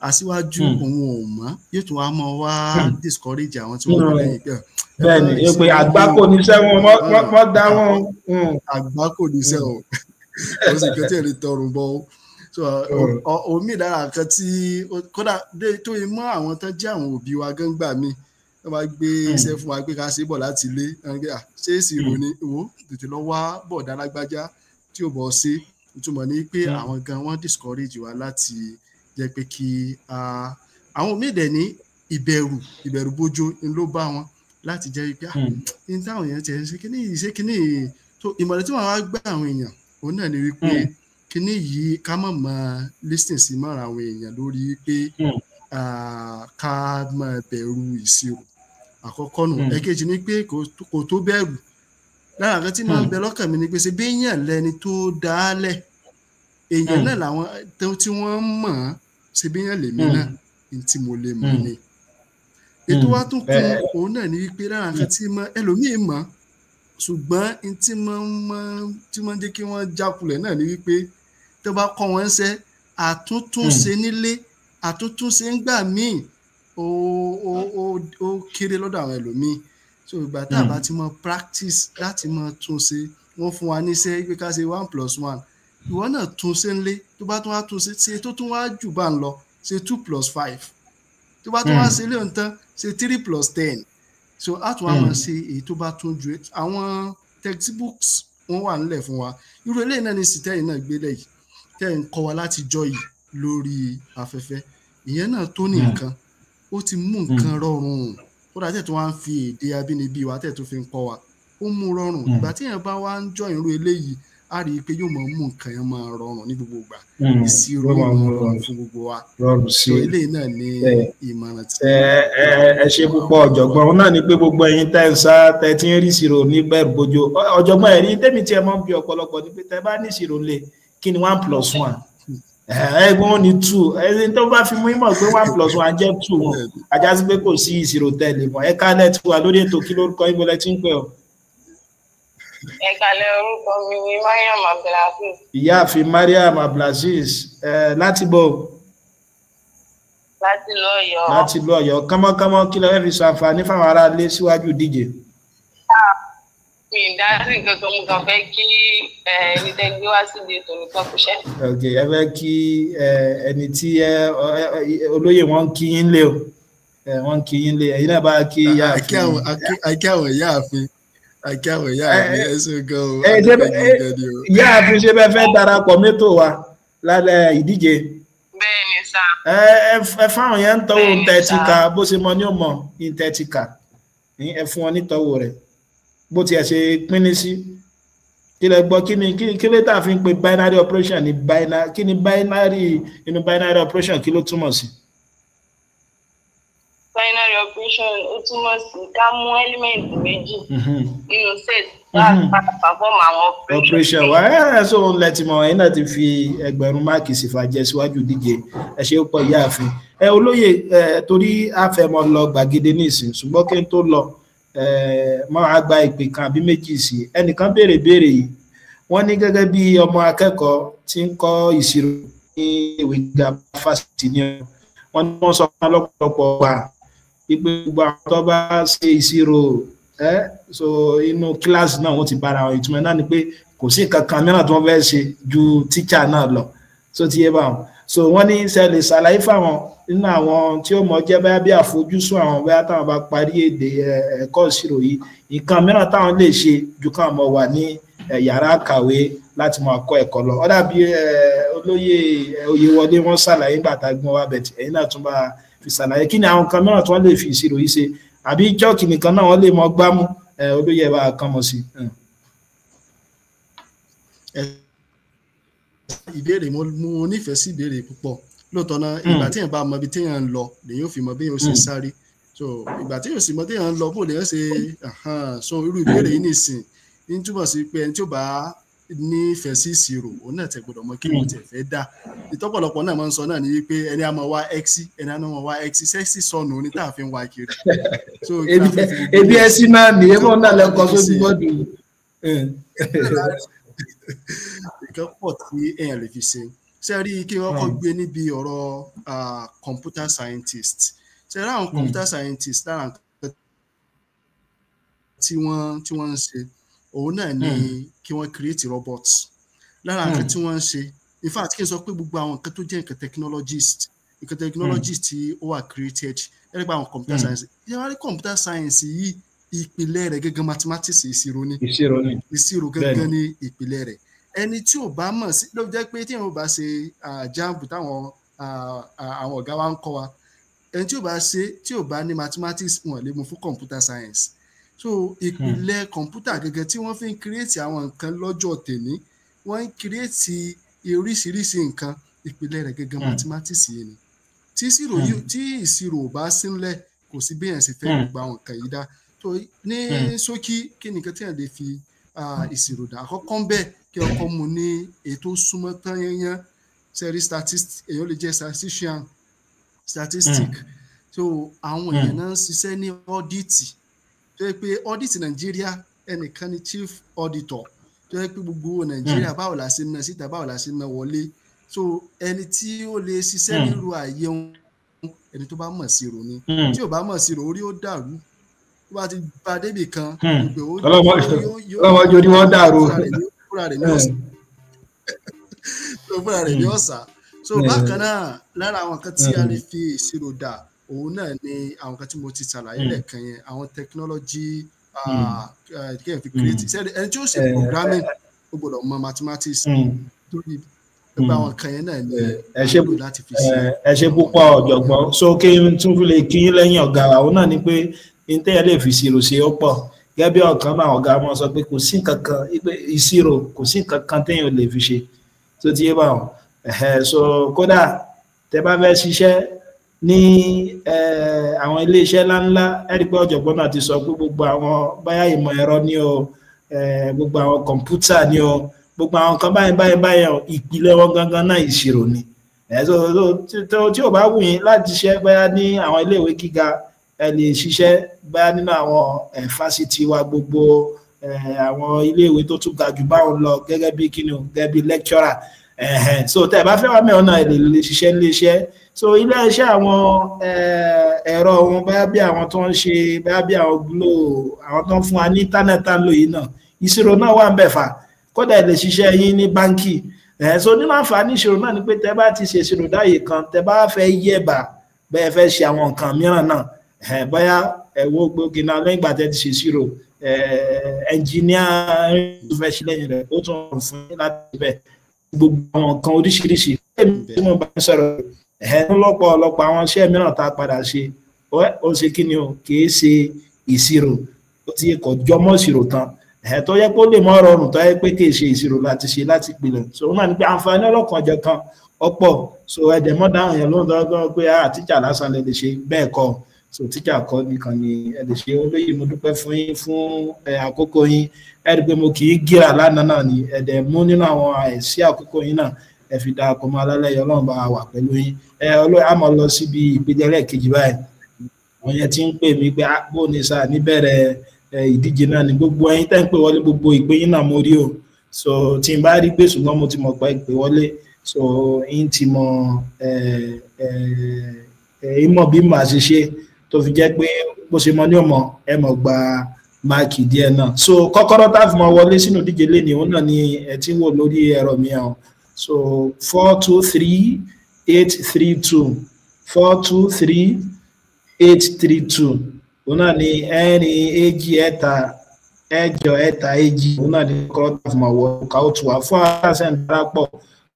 Aṣíwájú òun ò mọ̀, yóò tún wá mọ́ wá discourage àwọn tí wọ́n wà lẹ́yìn pé. Bẹ́ẹ̀ni, pé àgbákò ní sẹ́wọ̀n, wọ́n dá wọn. Àgbákò ní sẹ́wọ̀n, ó sì kẹ́tẹ́ lè tọrùn bọ́. So omi lára nǹkan tí kódà tó yẹ mọ́ àwọn tó jẹ́ àwọn òbí wa gángbà mi, wọ́n bá gbé iṣẹ́ fún wa pé ká ṣe bọ̀ láti ilé, ṣé ìṣirò ni? Wò tètè lọ wá bọ̀dá lágbájá tí ò bọ̀ ṣe. Ìtumọ̀ ni pé àwọn gan wọ́n discourage wa láti jẹ́ pé kí àwọn míì dẹ̀ ní ìbẹ̀rù bójó ló bá wọn láti jẹ́ pé ní táwọn èèyàn tiẹ̀ ń ṣe kíní yìí ṣe kíní yìí. So ìmọ̀ràn tí wọ́n wá gbà àwọn èèyàn òun náà ni wípé kíní yìí ká má máa listen sí mọ́ra àwọn èèyàn lórí pé ká máa bẹ̀rù ìṣirò. Àkọ́kọ́ nù. Ẹ̀kejì ni pé kò tó bẹ̀rù. Lára nǹkan tí máa ń bẹ lọ́kàn mi ni pé ṣe bí èèyàn lẹni tó dálẹ̀, èèyàn náà làwọn tí wọ́n mọ̀ ọ́n, ṣe bí èèyàn lèmi náà ní tí mo lè mọ̀ ni. Ètò wa tún kún òun náà ni wípé lára nǹkan tí ẹlòmíì mọ̀, ṣùgbọ́n tí máa ń jẹ́ kí wọ́n jákulẹ̀ náà ni wípé tó bá kọ́ wọn ṣẹ́ àtúntúnṣe nílé, àtúntúnṣe ń gbà míì ó kéré lọ́dọ̀ àwọn ẹlòmíì. So ìgbà tá a bá ti mọ practice láti mọ tún ṣe, wọ́n fún wa níṣẹ́ pé ká ṣe 1 + 1, ìwọ náà tún ṣe ńlé, tó bá tún wá tún ṣe ṣe tó tún wá jù bá ń lọ, ṣe 2 + 5, tó bá tún wá ṣe léun tán, ṣe 3 + 10. So a tún wá máa ṣe èyí tó bá tún ju. Àwọn textbooks wọ́n wà nílẹ̀ fún wa. Irú eléyìí náà ní sìtẹ́yìn náà gbélé yìí tẹ́ ń kọ́ wa láti jọ yìí lórí afẹ́fẹ́, ìyẹn náà tó ní nǹkan, ó ti mú nǹkan rọrùn. Kódà tẹ̀ tó wá ń fi èdè abínibí wa tẹ̀ tó fi ń kọ́ wa, ó mú rọrùn. Ìgbà tí èèyàn bá wá ń jọ irú eléyìí, á rí i pé yóò máa mú nǹkan yẹn máa rọrùn ní gbogbo ìgbà. Ìṣirò máa rọrùn fún gbogbo wa. So eléyìí náà ní ìmọ̀ràn tí. Ẹ ṣe púpọ̀ ọ̀jọ̀gbọ́n. Òun náà ni pé gbogbo ẹ̀yin tẹ́ ń sá tẹ́ tí ń rí ìṣirò ní bẹ́ẹ̀ bójú. Ọ̀jọ̀gbọ́n ẹ̀rí tẹ́mi tí ẹ máa ń bi ọ̀pọ̀lọpọ̀ ni pé tẹ́ bá ní ìṣirò lé, kí ni 1 + 1? Ẹ̀gbọ́n ní 2. Ẹni tó bá fi mú ìmọ̀ pé 1 + 1 jẹ́ 2 wọn, ajá sí pé kò sí ìṣirò tẹ́lẹ̀ mọ́. Ẹ kálẹ̀ tí wà lórí ètò, kí lórúkọ ìbọlẹ̀ tí ń pè ọ́? Ẹ kálẹ̀, orúkọ mi ni Mariam Abdulaziz. Ìyáàfin Mariam Abdulaziz, láti bọ̀? Láti ìlú Ọ̀yọ́. Láti ìlú Ọ̀yọ́. Kánmọ́kánmọ́, kí lẹ fẹ́ fi ṣàǹfààní fáwọn aráalé síwájú ìdíje? Mi dá sí nǹkan kan, mo kàn fẹ́ kí ẹni tẹ́ gbé wá síbi ètò nìkan kò ṣe. Ok, ẹ fẹ́ kí ẹni tí olóyè wọn ń kí yín lé o, wọn ń kí yín lé, ẹ̀yin náà bá kí ìyáàfin. Àkí àwọn ìyáàfin, àkí àwọn ìyáàfin, ẹ ṣe gan o. Ìyáàfin, ṣe bẹ́ẹ̀ fẹ́ darapọ̀ mẹ́tò wa lálẹ́ ìdíje? Bẹ́ẹ̀ni sá. Ẹ fáwọn yẹn ń tọ́wọ́ ntẹ́tíkà, bó ṣe mọ ní òmò ntẹ́tíkà, ẹ fún wọn nítọ́wọ́ rẹ̀ bó tiẹ̀ ṣe pín ní sí. Kí lẹ gbọ́, kí ni kí ló tà fi ń pe binary operation ní binary? Kí ni binary inú binary operation, kí ló túmọ̀ sí? Binary operation ó túmọ̀ sí ká mú element méjì nínú set láti perform àwọn operation. Wà ẹ so lẹ ti mọ̀, ẹ̀yin náà ti fi ẹgbẹ̀rún máàkì sífàjẹ síwájú díje. Ẹ ṣe ó pọ̀ ìyáàfin. Ẹ olóyè, torí a fẹ́ mọ lọ gbàgede ní ìsìn, ṣùgbọ́n kí n tó lọ máa gba ìpè kan àbí méjì sí. Ẹnìkan béèrè béèrè yìí, wọ́n ní gẹ́gẹ́ bí ọmọ akẹ́kọ̀ọ́ tí ń kọ́ ìṣirò ní ìwé gíga fásitì ní ọ̀rọ̀, wọ́n ní wọ́n sọ fún ọlọ́pọ̀lọpọ̀ gbà wípé gbogbo àwọn tó bá ṣe ìṣirò so inú kíláàsì náà wọ́n ti bára wọn. Ìtumọ̀ náà ni pé kò sí nǹkan kan mìíràn tí wọ́n fẹ́ ṣe ju tíṣà náà lọ, so ti yé báwọn. So wọ́n ní ṣe lè ṣàlàyé fáwọn nínú àwọn tí ó mọ̀ jẹ́ báyà bí àfojúsùn àwọn báyà táwọn bá parí èdè ẹ̀kọ́ ìṣirò yìí, nǹkan mìíràn táwọn lè ṣe ju káwọn mọ̀ wà ní yàrá kàwé láti máa kọ́ ẹ̀kọ́ lọ. Ó dàbí olóyè Oyèwọlé wọ́n ṣàlàyé nígbà tá a gbọ́n wá bẹ̀tì, ẹ̀yin náà tún bá fi ṣàlàyé kí ni àwọn nǹkan mìíràn tí wọ́n lè fi ìṣirò yìí ṣe, àbí chọ́ọ̀kì nìkan náà wọ́n lè mọ gbámú. Olóyè bá kàn mọ̀ sí. Ìbéèrè, mo nífẹ̀ẹ́ sí ìbéèrè púpọ̀ lóòótọ́ náà. Ìgbà tí èèyàn bá mọ ibi tí èèyàn ń lọ lèyàn ò fi mọ bí èèyàn ó ṣe sáré. So ìgbà tí èèyàn sì mọ tí èèyàn ń lọ bó lèèyàn ṣe. So irú ìbéèrè yìí nìsín ní túbọ̀ sí pé ẹni tí ó bá nífẹ̀ẹ́ sí ìṣirò òun náà tẹ̀ gbọ́dọ̀ mọ kí ló tẹ̀ fẹ́ dá. Ìtọ́pọ̀lọpọ̀ náà máa ń sọ náà ní wípé ẹni a máa wá x, ẹni a máa wá x, sẹ́ksì sọnù ní tá a fi ń wá kiri. Ebi ẹsìn náà ní ebí wọn náà lẹ́kọ̀ọ́ sójú bọ́ọ̀dù. Nǹkan pọ̀ tí èèyàn lè fi ṣe. Ṣe rí kí wọ́n kọ́ gbé níbi ọ̀rọ̀ computer scientist. Ṣe rí àwọn computer scientist lára nǹkan tí wọ́n ń ṣe òun náà ni kí wọ́n create robots. Lára nǹkan tí wọ́n ń ṣe, in fact kí n sọ pé gbogbo àwọn nǹkan tó jẹ́ nǹkan technologist, nǹkan technologist tí ó wà created, ẹ rí pé àwọn computer science, ṣe wá rí computer science yìí ìpìlẹ̀ rẹ̀ gẹ́gẹ́ mathematics, ìṣirò ni, ìṣirò gẹ́gẹ́ ní ìpìlẹ̀ rẹ̀. Ẹni tí ò bá mọ̀ sí ló jẹ́ pé tí èèyàn bá ṣe JAMB táwọn àwọn ọ̀gá wa ń kọ́ wa, ẹni tí ò bá ṣe, tí ò bá ní mathematics, wọn lè mú fún computer science. So ìpìlẹ̀ kọ̀ǹpútà gẹ́gẹ́ tí wọ́n fi ń create àwọn nǹkan lọ́jọ́ tèní, wọ́n ń create oríṣiríṣi nǹkan, ìpìlẹ̀ rẹ̀ gẹ́gẹ́ mathematics yìí ni. Tí ìṣirò ò bá sílẹ̀, kò sí bí èèyàn ṣe fẹ́ gba àwọn nǹkan yìí dá. Tó ní ṣókí, kí ni nǹkan tí èèyàn lè fi ìṣirò dá? Àkọ́kọ́ ń bẹ̀, kí ọkọ mu ní ètò súnmọ́ tán yányán sẹ́rí statistic, èèyàn lè jẹ́ statistician, statistic. So àwọn èèyàn náà ń ṣiṣẹ́ ní audit, tó yẹ pé audit Nàìjíríà, ẹnìkan ni chief auditor, tó yẹ pé gbogbo Nàìjíríà, báwo la ṣe ń ná síta, báwo la ṣe ń ná wọlé. So ẹni tí ó lè ṣiṣẹ́ nírú ààyè òun, ẹni tó bá mọ̀ sí ìrò ni. Tí ò bá mọ̀ sí ìrò, orí ó dàrú. Tó bá ti bá débì kan, ọlọ́mọ orí wọn dàrú. Fúnra rẹ̀ ní ọ̀sán, fúnra rẹ̀ ní ọ̀sà. So bákan náà, lára àwọn kan tí a lè fi ìṣirò dà, òun náà ni àwọn kan tí mo ti ṣàlàyé lẹ́ẹ̀kan yẹn, àwọn technology kéèyàn fi create. Ẹni tí ó ṣe programming, ó gbọ́dọ̀ mọ mathematics, torí gbogbo àwọn kan yẹn náà ni ẹ ṣe láti fi ṣe. Ẹ ṣe púpọ̀, ọ̀jọ̀gbọ́n. So kí n tún fi lè kí yín lẹ́yìn ọ̀gá, àwọn náà ni pé n tẹ́yẹ lè fi ìṣirò ṣe ó pọ̀. Gẹ́gẹ́ bí ọ̀kan náà ọ̀gá wọn sọ pé kò sí nǹkan kan, pé ìṣirò, kò sí nǹkan kan téèyàn lè fi ṣe tó ti yé báwọn. So kódà tẹ́ bá fẹ́ ṣiṣẹ́ ní àwọn iléeṣẹ́ ńláńlá, ẹ rí i pé ọ̀jọ̀gbọ́n náà ti sọ pé gbogbo àwọn báyà ìmọ̀ ẹ̀rọ ní o, gbogbo àwọn kọ̀ǹpútà ní o, gbogbo àwọn kan báyìí báyìí báyìí, ìpìlẹ̀ wọn gangan náà ìṣirò ni. Tí ò bá wù yín láti ṣiṣẹ́ báyà ní àwọn iléèwé gíga, ẹ lè ṣiṣẹ́ báyà nínú àwọn fásitì wa gbogbo, àwọn iléèwé tó tún ga jù báwọn lọ, gẹ́gẹ́ bí kíni o, gẹ́gẹ́ bí lecturer. So tẹ́ ẹ bá fẹ́ wá mẹ́wọ̀n náà, ẹ lè ṣiṣẹ́ níléeṣẹ́. So iléeṣẹ́ àwọn ẹ̀rọ wọn, báyà bí àwọn tó ń ṣe, báyà bí àwọn Glo, àwọn tó ń fún wa ní íńtánẹ́ẹ̀tì tá ń lò yìí náà, ìṣirò náà wà ń bẹ̀ fà. Kódà ẹ lè ṣiṣẹ́ yín ní báńkì. So nínú àǹfààní ìṣirò náà ni pé tẹ́ bá ti ṣe ìṣirò dáyè kan, tẹ́ bá fẹ́ yẹ̀bà, bẹ́ẹ̀ fẹ́ ṣe àwọn nǹkan mìíràn náà, bóyá ẹ̀wọ́ gbòógì náà, lẹ́yìn ìgbà tẹ́ ti ṣe ìṣirò, ẹnjìníà tó fẹ́ ṣe lẹ́yìn rẹ̀, ó tún rọrùn fún yín láti bẹ̀ gbogbo àwọn nǹkan oríṣiríṣi. Èmi tí mo bá ń sọ̀rọ̀ lọ́pọ̀ ọ̀lọ́pọ̀ àwọn iṣẹ́ mìíràn tá a padà ṣe, ó ṣe kí ni o, kì í ṣe ìṣirò, ó ti kọ̀ jọmọ́ ìṣirò tán, tó yẹ kó lè mọ rọrùn, tó yẹ pé kì í ṣe ìṣirò láti ṣe láti pilẹ̀. So wọn náà ní pé àǹfààní ọlọ́kan-ò-jọ̀kan ọ̀pọ̀. So ẹ̀dẹ̀ mọ́ dáhùn yẹn lóhùn tó pé tíjà lásán lè ṣe bẹ́ẹ̀ kọ́. So tíjà kọ́ nìkan ni ẹ lè ṣe. Olóyè, mo dúpẹ́ fún yín fún àkókò yín. Ẹ rí i pé mo kì í gíra lánàá náà ni ẹ̀dẹ̀ mú nínú àwọn àìsí àkókò yín náà, ẹ fi darapọ̀ mọ́ alálẹ̀ yìí. Ọlọ́run bá wà pẹ̀lú yín. Ẹ olóyè, àmọ́ lọ síbi ìpele ẹlẹ́ẹ̀kejì báyìí. Àwọn yẹn ti ń pè mí pé bó ni sáà níbẹ̀rẹ̀ ìdíje náà ni. Gbogbo ẹ̀yin tẹ́ ń pè wọlé, gbogbo ìpè yín náà mo rí o. So tí n bá rí pé, ṣùgbọ́n mo ti mọ̀ pé ìpè wọlé, so yín ti mọ ìmọ̀ bí màá ṣe ṣe tó fi jẹ́ pé bó ṣe mọ ní ọmọ ẹ mọ̀ gba máàkì díẹ̀ náà. So kọ́kọ́rọ́ tá a fi mọ wọlé sínú ìdíje lé ní, òun náà ni ẹ ti ń wò lórí ẹ̀rọ mi hàn. So 423832, 423832, òun náà ni 4 2 3 8 6 2, òun náà ni kọ́kọ́rọ́ tá a fi mọ wọ ká ó tù wá fún aláṣẹ ń darapọ̀.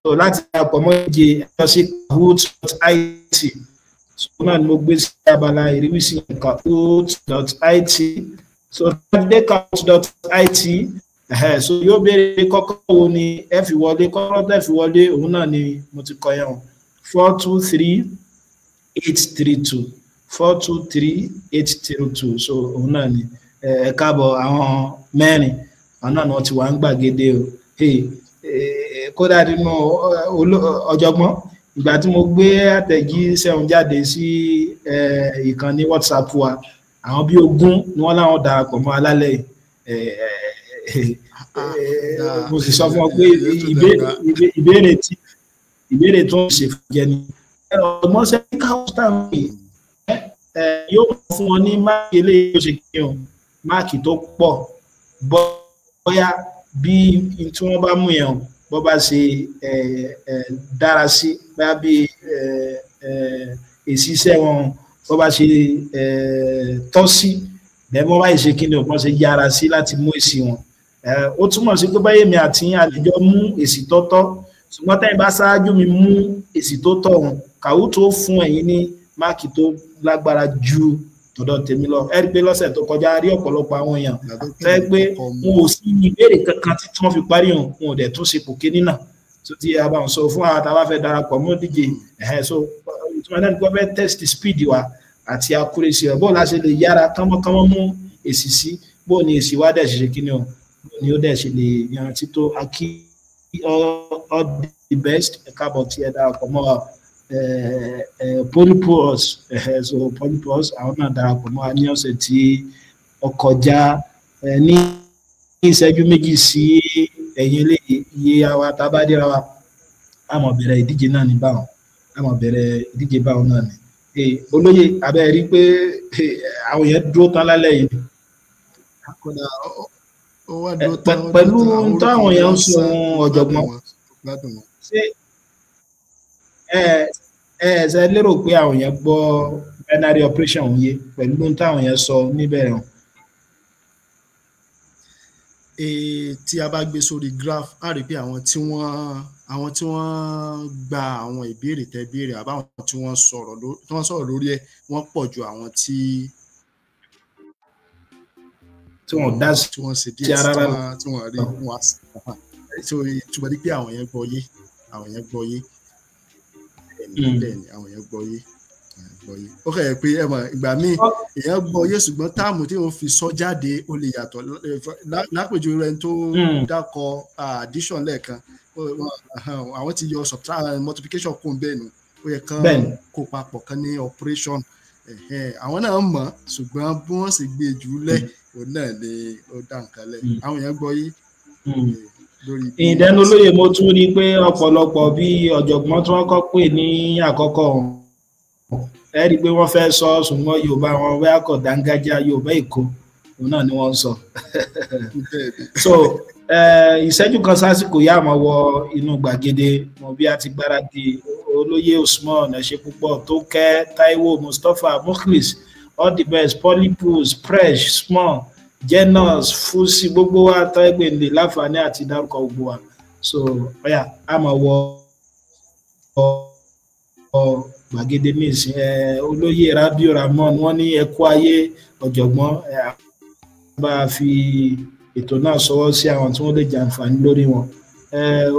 So láti darapọ̀ mọ́ ìdíje, ẹ lọ sí kahoot.it. So náà ni mo gbé sí abala ìrísí, kahoot.it. So dé kahoot.it, so yóò béèrè kọ́kọ́rọ́ wo ni ẹ fi wọlé. Kọ́kọ́rọ́ tẹ́ fi wọlé, òun náà ni mo ti kọ yẹn o, 423832, 423832. So òun náà ni. Ẹ káàbọ̀, àwọn mẹ́rin, àwọn náà ni wọ́n ti wà ń gbàgede o. Kódà nínú ọ̀jọ̀gbọ́n, ìgbà tí mo gbé àtẹ̀jíṣẹ́ òun jáde sí ìkànnì WhatsApp wa, àwọn bíi 20 ni wọ́n láwọn darapọ̀ mọ́ alálẹ̀ yìí. Mo sì sọ fún ọ pé ìbéèrè tí ìbéèrè tó ń ṣe fún jẹ ni ọgbọ́n sẹ́yìn káwọ́sítà mi yóò fún wọn ní máàkì eléyìí tó ṣe kí o máàkì tó pọ̀, bóyá bí tí wọ́n bá mú yẹn bó bá ṣe dára sí, bóyá bí èsì iṣẹ́ wọn bó bá ṣe tọ́ sí bẹ́ẹ̀, bó bá ṣe kí ni o, bó ṣe yára sí láti mú èsì wọn. Ó túmọ̀ sí pé báyìí mi àti àlejò mú èsì tọ́tọ́, ṣùgbọ́n tẹ́yìn bá ṣáájú mi mú èsì tó tọ́ òun, Kahoot tó fún ẹ̀yin ní máàkì tó lágbára ju tọ̀dọ̀ tèmi lọ. Ẹ rí i pé lọ́sẹ̀ tó kọjá rí ọ̀pọ̀lọpọ̀ àwọn èèyàn tẹ́ pé wọn ò sí ìbéèrè kankan tí wọ́n fi parí òun, wọn ò dẹ̀ tún ṣe pò kíní náà. So tí a bá ń sọ fún àwọn àtàwọn fẹ́ darapọ̀ mọ́ díje, so ìtumọ̀ náà ni pé wọ́n fẹ́ test speed wa àti accuracy rẹ̀, bóò la ṣe lè yára kánmọ́kánmọ́ mú èsì sí, bóò ni èsì wa dẹ̀ ṣe ṣe kíni o, bóò ni ó dẹ̀ ṣe lè yanrantí tó. Akí all the best, ẹ káàbọ̀ tí ẹ darapọ̀ mọ́ wa. Polypus, so Polypus àwọn náà darapọ̀ mọ́ wa ní ọ̀sẹ̀ tí ó kọjá. Ní ìṣẹ́jú méjì sí ẹ̀yìn eléyìí, iye àwa tá a bá déra wa, a máa bẹ̀rẹ̀ ìdíje náà ní báwọn, a máa bẹ̀rẹ̀ ìdíje báwọn náà ni. Olóyè, abẹ́ rí pé àwọn yẹn dúró tán lálẹ́ yìí. Pẹ̀lú táwọn yẹn ń sọ ọ̀jọ̀gbọ́n, ṣé ẹ ṣe lérò pé àwọn yẹn gbọ́ binary operation òun yé pẹ̀lú táwọn yẹn sọ níbẹ̀rẹ̀ wọn? Tí a bá gbé sórí graph, a rí pé àwọn tí wọ́n gba àwọn ìbéèrè tẹ́ béèrè àbáwọn tí wọ́n sọ̀rọ̀ lórí ẹ̀, wọ́n pọ̀ ju àwọn tí wọ́n dá sí, tí wọ́n ṣe díẹ̀, tí wọ́n rí wọn. So ìtumọ̀ ní pé àwọn yẹn gbọ́ yé, àwọn yẹn gbọ́ yé, bẹ́ẹ̀ ni àwọn yẹn gbọ́ yé. Ó kẹ́ ẹ̀ pé ẹ mọ̀ ìgbà míì èèyàn gbọ́ yé, ṣùgbọ́n táàmù tí wọ́n fi sọ jáde ó lè yàtọ̀. Lápèjúwe rẹ̀ tó dákọ̀ addition lẹ́ẹ̀kan, àwọn ti yọ subtraction multiplication kún bẹ́ẹ̀ nù, ó yẹ kán kó papọ̀ kán ní operation. Àwọn náà mọ̀, ṣùgbọ́n bí wọ́n sì gbé jù lẹ̀, òun náà ni ó dá nǹkan lẹ̀. Àwọn èèyàn gbọ́ yé. Ìdẹ́nu olóye, mo tún rí i pé ọ̀pọ̀lọpọ̀ bí ọ̀jọ̀gbọ́n tí wọ́n kọ́ pè ní àkọ́kọ́, ẹ rí i pé wọ́n fẹ́ sọ, ṣùgbọ́n Yorùbá wọn wẹ́ akọ̀ dángájá, Yorùbá Èkó òun náà ni wọ́n ń sọ. So ìṣẹ́jú kan sásìkò yá àmọ́ wọ inú gbàgede mọ̀ bí a ti gbáradì. Olóyè Usman, ẹ ṣé púpọ̀, Tókẹ́, Táíwò, Mustapha, Mukhlis, all the best, Polypus, Fresh, Small, Genus, Fusi, gbogbo wa tọ́ẹ̀gbẹ̀ lè láǹfààní àti dárúkọ gbogbo wa. So ọ̀yà àmọ́ wọ gbàgede ní ìsìn. Olóyè Rabiu Ramon, wọ́n ní ẹkú ayé ọ̀jọ̀gbọ́n, bá a fi ètò náà sọwọ́ sí àwọn tí wọ́n lè jàǹfààní lórí wọn.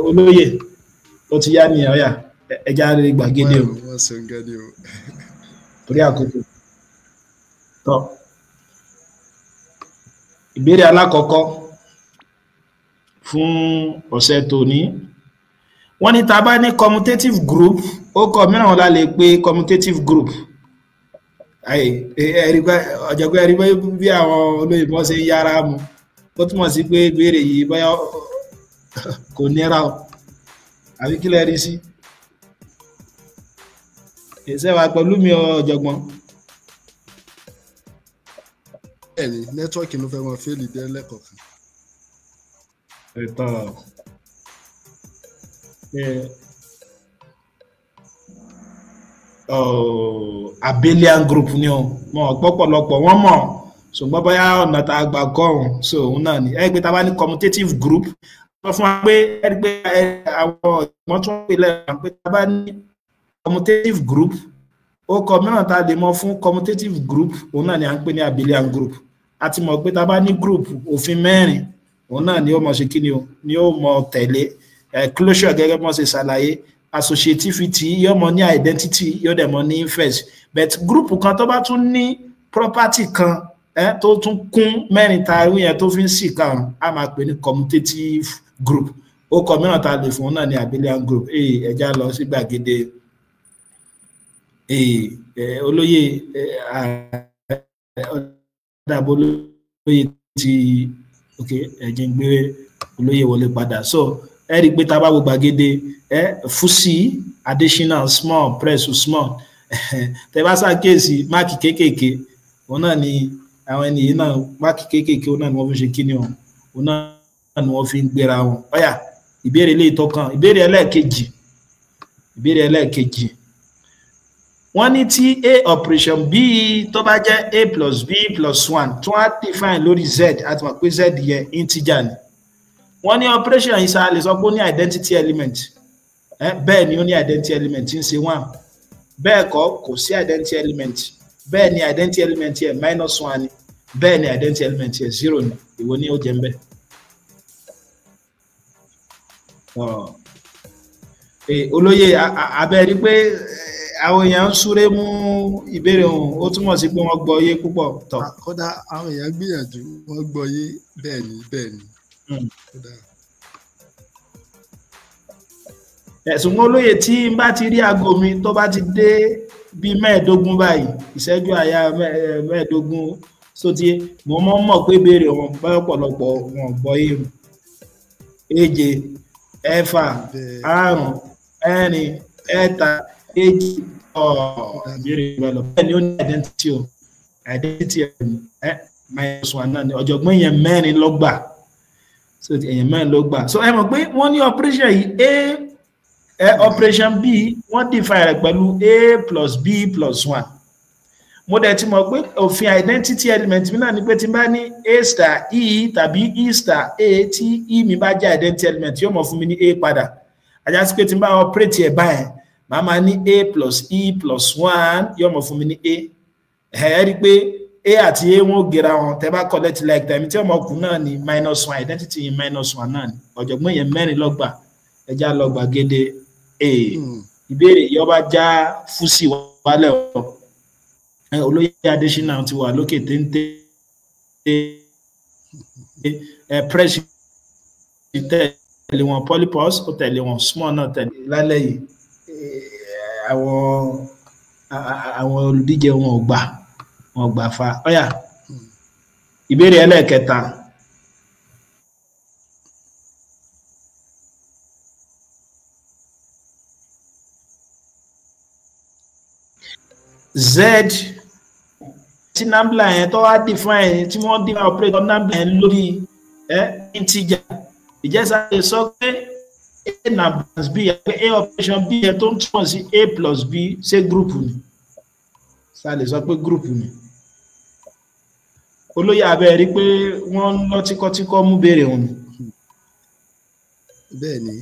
Olóyè, ó ti yá ni, ọ̀yà ẹja rẹ gbàgede o, torí àkókò. Tọ́ ìbéèrè alákọ̀ọ́kọ́ fún ọ̀sẹ̀ tòní, wọ́n ní tá bá ní commutative group, ó kọ mìíràn la lè pè commutative group. Ọ̀jọ̀gbọ́n, ẹ̀rí bí àwọn olóyìnbó ṣe ń yára mu, ó túmọ̀ sí pé ìbéèrè yìí bóyá kò nira o, àbí kí lẹ rí sí? Ṣé wàá pẹ̀lú mi, ọ̀jọ̀gbọ́n? Bẹ́ẹ̀ni, nẹ́tíwọ́ọ̀kì ló fẹ́ mọ fẹ́ẹ̀lì dé lẹ́kọ̀ọ̀kan. Ètò abelian group ni o, mọ ọ̀pọ̀lọpọ̀ wọ́n mọ̀, ṣùgbọ́n bóyá ọ̀nà tá a gbà kọ́ ọ̀hún, so òun náà ni ẹ pé tá a bá ní commutative group, wọ́n fún wa pé ẹ pé àwọn ọ̀gbọ́n tún pè lẹ́yìn pé tá a bá ní commutative group, ó kọ mìíràn tá a lè mọ fún commutative group, òun náà ni à ń pè ní abelian group. A ti mọ̀ pé tá a bá ní group, òfin mẹ́rin òun náà ni ó mọ̀ ṣe kí ni o, ni ó mọ̀ tẹ̀lé. Closure gẹ́gẹ́ bí wọ́n ṣe ṣàlàyé, associativity, yóò mọ ní identity, yóò dẹ̀ mọ ní inverse. But group kan tó bá tún ní property kan tó tún kún mẹ́rin tá a rí yẹn tó fi ń sì karùn-ún, a máa pè ní commutative group. Ó kọ mìíràn tá a lè fún un náà ní abelian group. Ẹja lọ sí gbàgede. Olóyè ọ̀dàbọ̀ olóyè ti ok, ẹ̀jẹ̀ ń gbé olóyè wọlé padà. So ẹ rí i pé tá a bá wo gbàgede, Fusi, Adesina, Small, Press, Usman, tẹ bá ṣàkíyèsí máàkì kéékèèké òun náà ni àwọn ẹni yìí náà, máàkì kéékèèké òun náà ni wọ́n fi ń ṣe kíni o, òun náà ni wọ́n fi ń gbéra wọn. Ọ̀yà ìbéèrè ilé ìtọ́kàn, ìbéèrè ẹlẹ́ẹ̀kejì, ìbéèrè ẹlẹ́ẹ̀kejì, wọ́n ní tí a operation b tó bá jẹ́ a plus b plus 1 tí wọ́n á define lórí z, a ti mọ̀ pé z yẹn integer ni. Wọ́n ní operation yìí sá lè sọ pé ó ní identity element. Bẹ́ẹ̀ ni ó ní identity element tí ń ṣe 1. Bẹ́ẹ̀ kọ́ kò sí identity element. Bẹ́ẹ̀ ni identity element yẹ -1 ni. Bẹ́ẹ̀ ni identity element yẹ 0 ni. Ìwọ ni ó jẹ́ ń bẹ́ẹ̀. Olóyè abẹ́ rí pé àwọn èèyàn ń súré mú ìbéèrè ọ̀hún, ó túmọ̀ sí pé wọ́n gbọ́ yé púpọ̀ tọ̀. Kódà àwọn èèyàn gbìyànjú, wọ́n gbọ́ yé bẹ́ẹ̀ ni bẹ́ẹ̀ ni. Ẹ̀sùn olóyè tí n bá ti rí aago mi tó bá ti dé bíi 15 báyìí, ìṣẹ́jú àyà 15 sóti, mo mọ̀ pé ìbéèrè wọn bá ọ̀pọ̀lọpọ̀ wọn gbọ́ yé. 7, 6, 5, 4, 3, 2, ìbéèrè rẹ lọ. Bẹ́ẹ̀ ni ó ní identity o, identity ẹ̀ -1 náà ni. Ọ̀jọ̀gbọ́n yẹn 4 ló gbà. So èèyàn 4 ló gbà. So ẹ mọ̀ pé wọ́n ní operation yìí A operation B wọ́n define rẹ̀ pẹ̀lú A plus B plus 1. Mo dẹ̀ ti mọ̀ pé òfin identity element mi náà ni pé tí n bá ní A star E tàbí E star A, tí E mi bá jẹ́ identity element yóò mọ̀ fún mi ní A padà. Ajá sí pé tí n bá operate ẹ̀ báyẹn, màá máa ní A plus E plus 1 yóò mọ̀ fún mi ní A. Ẹ rí i pé A àti A wọn ò gera wọn, tẹ́ bá collect like time tí ọmọ ọkùnrin náà ní -1, identity yẹn -1 náà ni. Ọ̀jọ̀gbọ́n yẹn 4 ló gbà. Ẹja lọ gbàgede A. Ìbéèrè yìí ọba já fúsì wálẹ̀ o. Olóyè Adésínà ti wà lókè téńté. Press tẹ̀lé wọn, polypus ó tẹ̀lé wọn, small náà tẹ̀lé. Lálẹ́ yìí àwọn olùdíje wọn ò gbà, wọn ò gbà fa. Ọ̀yà ìbéèrè ẹlẹ́ẹ̀kẹta. Z tí nambla yẹn tó wá define tí wọ́n define operator nambla yẹn lórí integer, ìjẹ́sà lè sọ pé A na plus B, pé A operation B yẹn tó ń túmọ̀ sí A plus B ṣé group ni? Ṣá lè sọ pé group ni? Olóyè abẹ́ rí pé wọ́n ń lọ tíkọ́tíkọ́ mú béèrè òun ni. Bẹ́ẹ̀ ni,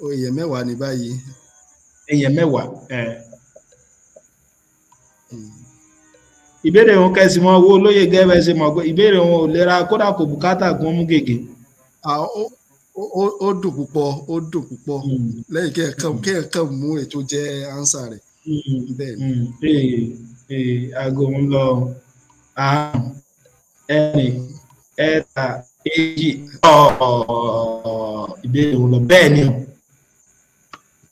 èèyàn 10 ní báyìí. Èèyàn 10. Ìbéèrè òun kẹsì mọ owó olóyè gẹ́gẹ́ ṣe mọ̀ pé ìbéèrè òun ò lera, kódà kò bùkátà gan mú gègé. Ó dùn púpọ̀, ó dùn púpọ̀ lẹ́yìn kí ẹ̀ kàn mú ètò jẹ́ ánsà rẹ̀. Bẹ́ẹ̀ ni. Aago ń lọ 5, 4, 3, 2, ìbéèrè òun lọ bẹ́ẹ̀ ni.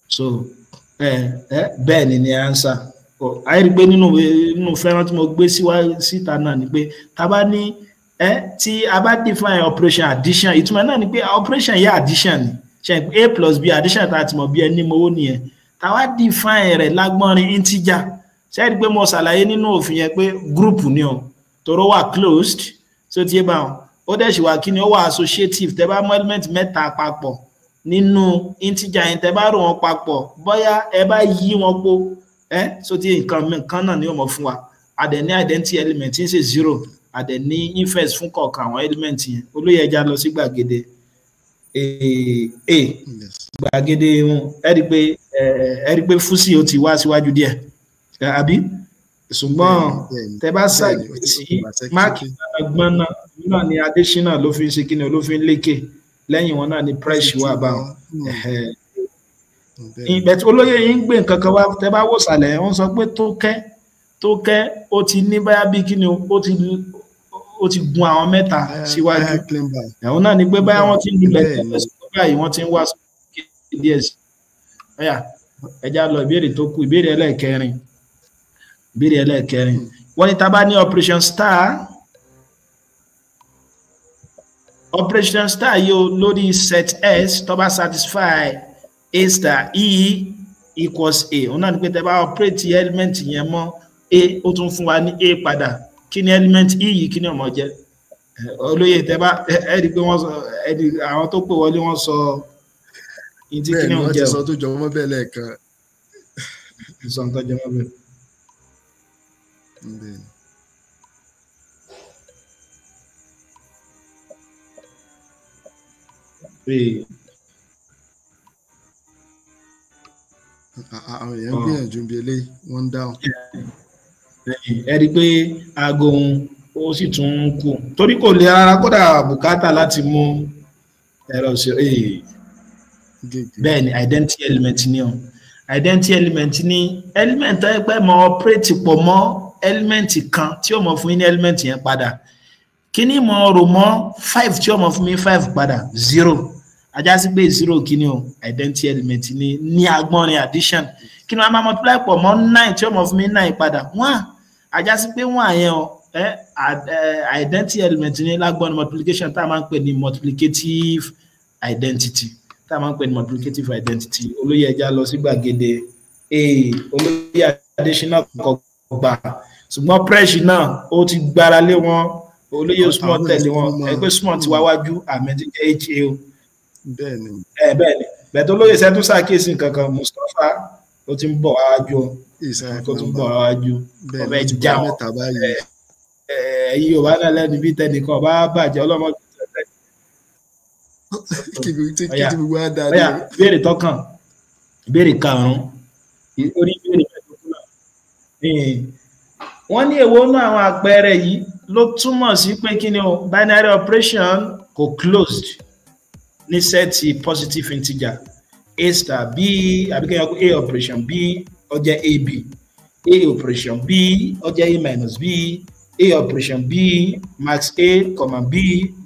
So bẹ́ẹ̀ ni ánsà. Àyè rí pé nínú fẹ́ràn tí mo gbé síta náà ni pé tá bá ní tí a bá define operation addition, ìtumọ̀ náà ni pé operation yẹ addition ni, ṣe A plus B addition tá a ti mọ̀ bí ẹni mowó nìyẹn. Tá wá define rẹ̀ lágbọ́nrin integer, ṣe é rí pé mo ṣàlàyé nínú òfin yẹn pé group ni o, tòró wà closed, so ti yé bá wọn. Ó dẹ̀ sì wà kí ni ó wà associative, tẹ́ bá mú element 3 papọ̀ nínú integer yẹn, tẹ́ bá rò wọn papọ̀, bóyá ẹ bá yí wọn po, so ti nǹkan náà ni ó mọ̀ fún wa. A dẹ̀ ní identity element tí ń ṣe 0, a dẹ̀ ní inverse fún kọ̀ọ̀kan àwọn element yẹn. Olóyè ẹja lọ sí gbàgede A. Gbàgede wọn, ẹ rí pé fúsì ó ti wá síwájú díẹ̀, àbí? Ṣùgbọ́n tẹ bá ṣàkíyèsí máàkì gbọ́n náà ni Adésínà ló fi ń ṣe kíni, ló fi ń lékè. Lẹ́yìn wọn náà ni Press wà bá wọn. Ìbẹ̀tí olóyè yìí ń gbé nǹkan kan wá, tẹ bá wò sàlẹ̀ wọ́n sọ pé tó kẹ́ ó ti ní báyà bí kíni ó ti gun àwọn 3 síwájú. Ẹ̀hún náà ni pé báyà wọ́n ti ń lulẹ̀ tẹ́lẹ̀ sí báyìí, wọ́n ti ń wá sókè díẹ̀ sí. Ọ̀yà ẹja lọ ìbéèrè tó kù, ìbéèrè ẹlẹ́ẹ̀kẹrin. Ìbéèrè ẹlẹ́ẹ̀kẹrin. Wọ́n ní tá bá ní operation star, operation star yóò lórí set S tó bá satisfy A star E equals A. Òun náà ni pé tẹ́ bá operate element yẹn mọ́ A, ó tún fún wa ní A padà. Kí ni element E yìí, kí ni ó máa jẹ́? Olóyè tẹ́ bá ẹ rí i pé wọ́n sọ, àwọn tó pè wọlé wọ́n sọ ìdí kí ni ó jẹ́. Bẹ́ẹ̀ ni wọ́n ti sọ tó jọ mọ́ bẹ́ẹ̀ lẹ́ẹ̀kan. Sọ tó jọ mọ́ bẹ́ẹ̀. Àwọn èèyàn ń gbìyànjú bí eléyìí, wọ́n ń dáhùn. Ẹ rí i pé aago òun ó sì tún ń kú torí kò lè rárá, kódà bùkátà láti mú ẹ̀rọ sí. Bẹ́ẹ̀ ni, identity element ni o. Identity element ni element tó yẹ pé mọ operate pọ̀ mọ́ element kan tí ó mọ fún yín ní element yẹn padà. Kí ni mo rò mọ́ 5 tí ó mọ fún mi 5 padà? 0. Ajá sí pé 0 kí ni o, identity element ni ní agbọ́nrin addition. Kí ni wọ́n máa multiply pọ̀ mọ́ 9 tí ó mọ fún mi 9 padà? 1. Ajá sí pé 1 yẹn o, identity element ni lágbọ́nrin multiplication tá a máa ń pè ní multiplicative identity, tá a máa ń pè ní multiplicative identity. Olóyè, ẹja lọ sí gbàgede. Olóyè Adésínà kọ gbà, ṣùgbọ́n fresh náà ó ti gbára lé wọn. Olóyè Usman tẹ̀lé wọn, ẹgbẹ́ Usman ti wá wájú, àmì ti jẹ́ ha o. Bẹ́ẹ̀ni. Bẹ́ẹ̀ni, bẹ́ẹ̀ tó lóye sẹ́tún ṣàkíyèsí nǹkan kan, Mustapha ó ti ń bọ̀ wájú, ó ti ń bọ̀ wájú, ọbẹ̀ já wọn. Ẹ̀yin Yorùbá náà lẹ́nu bí tẹnìkan bá bàjẹ́ ọlọ́mọ. Ọ̀yà, ìbéèrè tọkàn, ìbéèrè karùn-ún, orí ìbéèrè mẹ́ẹ̀ẹ́dógún náà. Wọ́n ní èwo nú àwọn àpẹẹrẹ yìí ló túmọ̀ sí pé kí ni o, binary operation kò closed ní set positive integer? A star b, àbí kéèyàn kó a operation b ó jẹ́ ab, a operation b ó jẹ́ a minus b, a operation b max a comma b,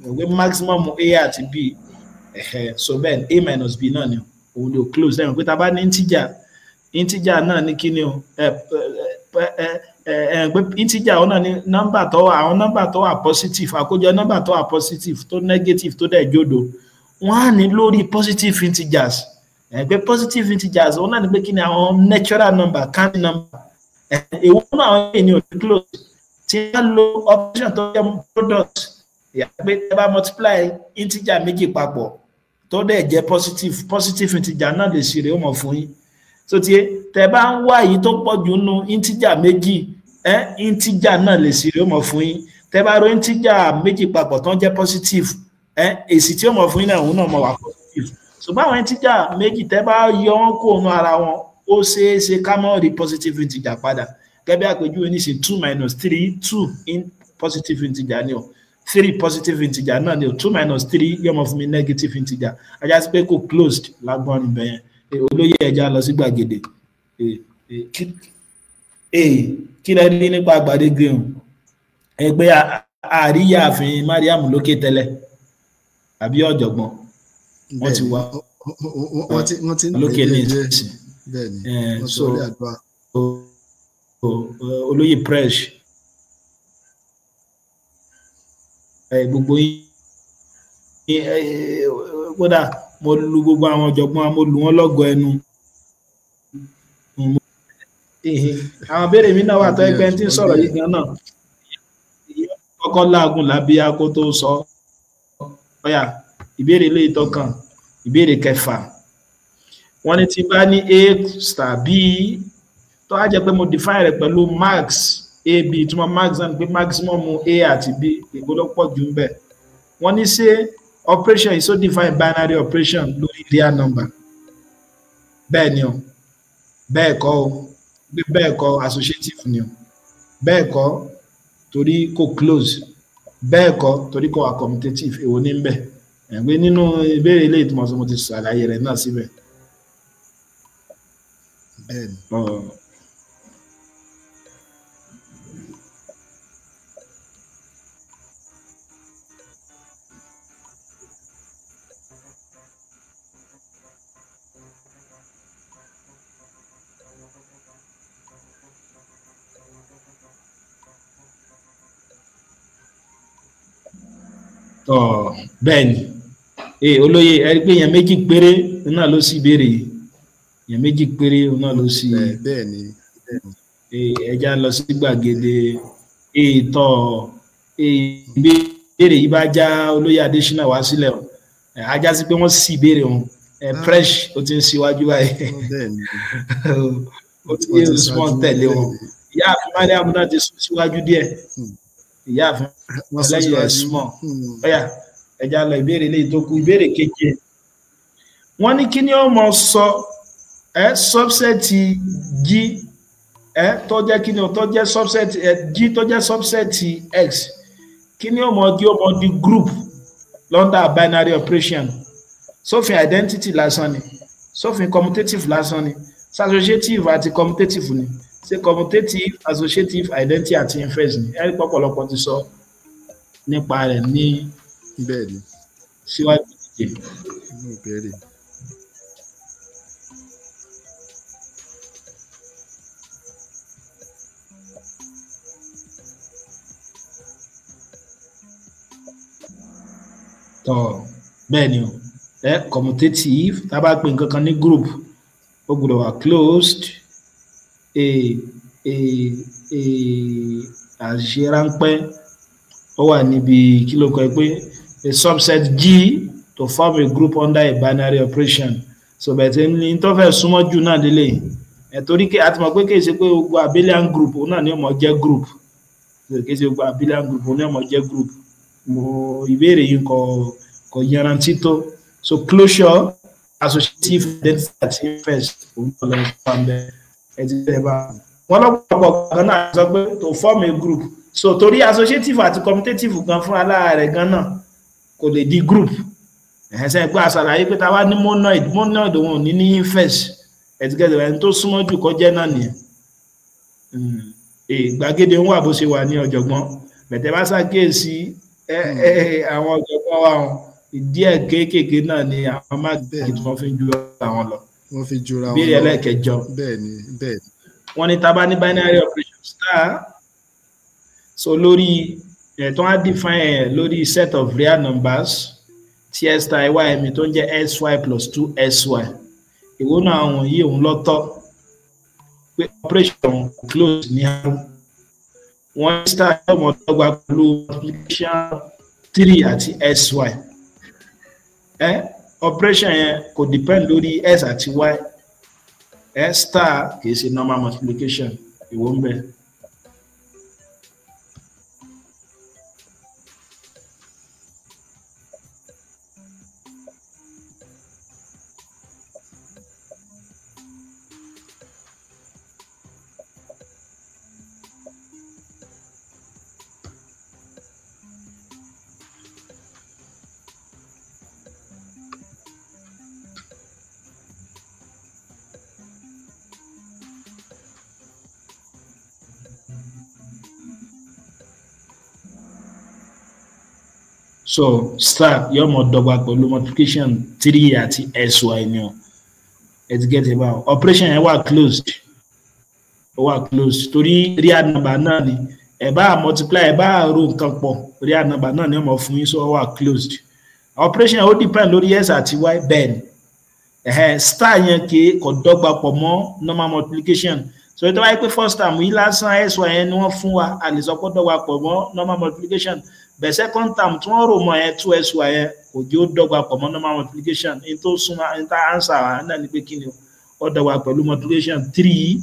ìwé maximum a àti b. So bẹ́ẹ̀ a minus b náà ni òun ni ò close lẹ́yìn pé tá a bá ní integer, integer náà ní kí ni o, pé integer òun náà ní nọ́mbà tó wà, àwọn nọ́mbà tó wà positive, àkójọ nọ́mbà tó wà positive tó negative tó dẹ̀ jódo, wọ́n á ní lórí positive integers. Pé positive integers òun náà ní pé kí ni, àwọn natural number, counting number. Èwo náà àwọn ènìyàn ò ní close tí wọ́n lo operation tó jẹ́ product, pé tẹ́ bá multiply integer méjì papọ̀ tó dẹ̀ jẹ́ positive, positive integer náà lè ṣe rè ó mọ̀ fún yín. So tí tẹ́ bá ń wá èyí tó pọ̀ jù nínú integer méjì, integer náà lè ṣe rè ó mọ̀ fún yín. Tẹ́ bá ro integer méjì papọ̀ tó ń jẹ́ positive, èsì tí ó mọ̀ fún yín náà òun náà mọ̀ wá positive. Ṣùgbọ́n àwọn integer méjì tẹ́ bá yọ wọ́n kó òun ara wọn, ó ṣeé ṣe ká mọ́ rí positive integer padà. Gẹ́gẹ́ bí àpèjúwe ní ṣe 2 minus 3, 2 in positive integer ni o, 3 positive integer náà ni o, 2 minus 3 yóò mọ̀ fún mi negative integer. Ajá sí pé kò closed lágbọ́n níbẹ̀ yẹn. Olóyè, ẹja lọ sí gbàgede. Kí lẹ rí nípa gbàgede o? Ẹgbẹ́ àríyáàfin Mariam lókè tẹ́lẹ̀ àbí ọ̀jọ̀gbọ́n wọ́n ti wá lókè ní ìsìn. So olóyè fresh, gbogbo yín, kódà mo lu gbogbo àwọn ọ̀jọ̀gbọ́n, mo lu wọn lọ́gọ ẹnu. Àwọn béèrè mi náà wà tó ẹgbẹ́ tí ń sọ̀rọ̀ yìí gan náà kọ́kọ́ láàgùn lábíyá kó tó sọ. Ọ̀yà, ìbéèrè ilé ìtọ́kàn, ìbéèrè kẹfà. Wọ́n ní tí bá ní a star b tó á jẹ́ pé mo define rẹ̀ pẹ̀lú max ab, ìtumọ̀ max náà ni pé maximum a àti b, èwo ló pọ̀ jù ń bẹ̀? Wọ́n ní ṣé operation is so define binary operation lórí real number? Bẹ́ẹ̀ ni o, bẹ́ẹ̀ kọ́ o, bẹ́ẹ̀ kọ́ associative ni o, bẹ́ẹ̀ kọ́ torí kò close, bẹ́ẹ̀ kọ́ torí kò wà commutative. Èwo ní bẹ́ẹ̀ ẹ̀gbẹ́ nínú ìbéèrè ilé ìtumọ̀ sọ, mo ti ṣàlàyé rẹ̀ náà síbẹ̀. Bẹ́ẹ̀ni. Tọ, bẹ́ẹ̀ ni. Olóye, ẹ rí pé èèyàn méjì péré náà ló sì béèrè yìí, èèyàn méjì péré náà ló sì. Bẹ́ẹ̀ ni. Ẹja lọ sí gbàgede ètò ìbéèrè yìí bá já olóyè Adésínà wá sílẹ̀ o, ajá sí pé wọ́n sì béèrè wọn. Fresh ó ti ń síwájú báyìí, ó ti ń small tẹ̀lé wọn. Ìyáàfin Mariam náà ti sún síwájú díẹ̀, ìyáàfin lẹ́yìn ẹ̀ small. Ọ̀yà, ẹja lọ ìbéèrè léyìí tó kù, ìbéèrè keje. Wọ́n ní kí ni ó mọ sọ subset G tó jẹ́ kí ni ó tó jẹ́ subset G tó jẹ́ subset X, kí ni ó mọ di, ó mọ di group under binary operation. Sófin identity lásán ni, sófin commutative lásán ni, associative àti commutative ni, ṣe commutative, associative, identity àti inverse ni. Ẹ̀rí pọ̀pọ̀lọpọ̀ ti sọ nípa rẹ̀ ní bẹ́ẹ̀ni síwájú ìdíje. Inú ìbéèrè. Tọ́ bẹ́ẹ̀ ni o, commutative, tá a bá pè nǹkan kan ní group, ó gbọ́dọ̀ wà closed. Àṣìṣe ráńpẹ́ ó wà níbi kí ló kọ pé a subset G to form a group under a binary operation. So bẹ̀tẹ̀ ní tó fẹ́ súnmọ́ jù náà délé ẹ̀, torí a ti mọ̀ pé kì í ṣe pé gbogbo abelian group òun náà ni ó mọ̀ jẹ́ group, kì í ṣe gbogbo abelian group òun ni ó mọ̀ jẹ́ group. Mo ìbéèrè yìí kò yanrantí tó. So closure, associative, identity àti inverse òun náà lọ fún abẹ ẹ ti tẹ bá wọn lọ́pọ̀lọpọ̀ kan náà sọ pé to form a group. So torí associative àti commutative gan fún alára rẹ̀ gan náà kò lè di group. Ẹ̀sẹ̀ pé àṣàlàyé pé táwa ní monoid, monoid òun ò ní ní inverse. Ẹ̀tìkẹ́tẹ̀ ẹni tó súnmọ́ jù kọjá náà nìyẹn. Gbàgede ń wà bó ṣe wà ní ọ̀jọ̀gbọ́n bẹ̀tẹ̀ bá ṣàkíyèsí àwọn ọ̀jọ̀gbọ́n wa wọn díẹ̀ kéékèèké náà ni àwọn máàkì tí wọ́n fi ń ju àwọn lọ. Wọ́n fi jura wọn lọ. Ìbéèrè ẹlẹ́ẹ̀kẹjọ. Bẹ́ẹ̀ni bẹ́ẹ̀ni. Wọ́n ní tá bá ní binary operation star, so lórí ẹ̀ tó wá define ẹ̀ lórí set of real numbers tí s star y mi tó ń jẹ́ sy plus 2sy, ìwọ náà àwọn yìí òun lọ́tọ̀ pé operation close ní àrùn. Wọ́n star ọmọ dọ́gba pẹ̀lú multiplication 3 àti sy. Operation yẹn kò depend lórí s àti y. Star kìí ṣe normal multiplication, ìwọ ń bẹ. So star yóò mọ dọ́gba pẹ̀lú multiplication 3 àti sy ni o. Ẹ ti get about operation yẹn wà closed, ó wà closed torí real number náà ni ẹ bá multiply, ẹ bá ro nǹkan pọ̀, real number náà ni ó mọ fún yín, so ó wà closed. Operation yẹn ó depend lórí s àti y bẹ́ẹ̀ ni. Star yẹn kì í kò dọ́gba pọ̀ mọ́ normal multiplication. So tó bá yẹ pé first term yìí lásán sy yẹn ni wọ́n fún wa, a lè sọ pé dọ́gba pọ̀ mọ́ normal multiplication. Bẹ̀ second term tí wọ́n rò mọ́ yẹn 2sy yẹn kò jẹ́ ó dọ́gba pọ̀ mọ́ normal multiplication. Ní tó súnmọ́ ní tá answer wa náà ni pé kí ni ó dọ́gba pẹ̀lú multiplication 3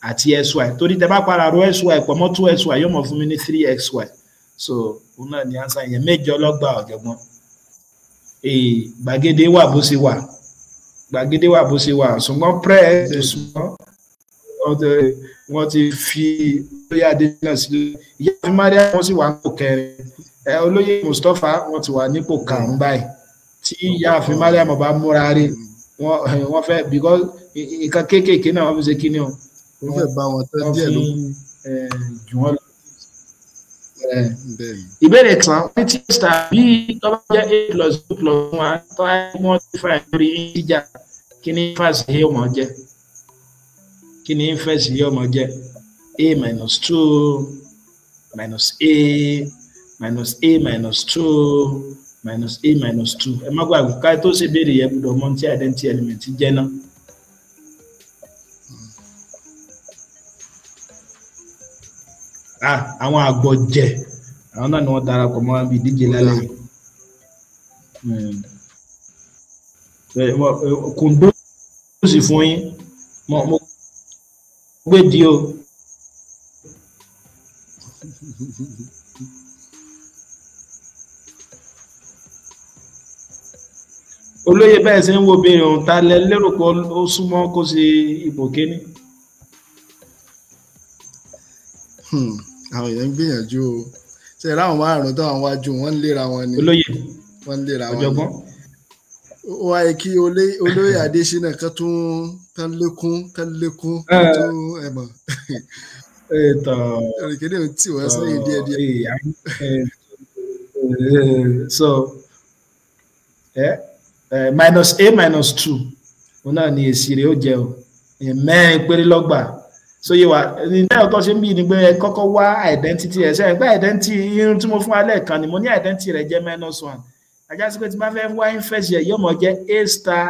àti sy, torí tẹ bá para ro sy pọ̀ mọ́ 2sy yóò mọ̀ fún mi ní 3xy. So òun náà ni answer yẹn. Mẹ́jọ lọ́gbà ọ̀jọ̀gbọ́n. Gbàgede wà bó ṣe wà, gbàgede wà bó ṣe wà, ṣùgbọ́n prayer tó súnmọ́ wọ́n ti fi olóyè Adésínà sílẹ̀. Ìyá àfi Maria wọ́n sì wà nípò kẹrin, olóyè Mustapha wọ́n ti wà nípò karùn-ún báyìí. Tí ìyá àfi Maria bá múra rí wọ́n fẹ́ because nǹkan kéékèèké náà wọ́n fi ṣe kíni o, wọ́n fẹ́ bá wọn tán díẹ̀ ló kù jù wọ́n lọ. Ìbéèrè kan ní tí star b tó bá jẹ́ a plus b plus 1 tó bá yẹ wọ́n ti fà lórí integer, kí ni inverse yóò mọ̀ jẹ́? Kí ni inverse yóò mọ̀ jẹ́? A minus 2 minus a minus a minus 2 minus a minus 2. Ẹ má gbàgbé ká tó ṣe béèrè yẹn gbọ́dọ̀ mọ̀ tí identity element jẹ́ náà. Àwọn àgbọ̀jẹ̀ àwọn náà ni wọ́n darapọ̀ mọ́ ibi ìdíje lálẹ́ yìí. Kùndó sì fún yín, mo gbé di o. Olóyè bẹ́ẹ̀ ṣe ń wo béèrè ohun ta lẹ lérò pé ó súnmọ́ kó ṣe ipò kíní. Àwọn èèyàn ń gbìyànjú o, ṣe é ráwọn márùn-ún tó àwọn wájú wọn ń léra wọn ni. Olóyè wọn ń léra wọn ni. Ọ̀jọ̀gbọ́n. Ó wáyé kí olóyè Adésínà kan tún kan lékún kan lékún kan tún ẹ mọ̀. Òrìkèdè ò tí wọ́n sẹ́yìn díẹ̀ díẹ̀. So minus a minus 2 òun náà ni èsì rẹ̀ ó jẹ́ o, mẹ́rin péré lọ́gbà. So yé wa ní ọkọ ṣe ń bí ni pé ẹ kọ́kọ́ wá identity ẹ ṣe pé identity irun tí mo fún wa lẹ́ẹ̀kan ni mo ní identity rẹ̀ jẹ́ minus 1. Ajá sí pé tí bá fẹ́ wá inverse yẹ yóò mọ̀ jẹ́ a star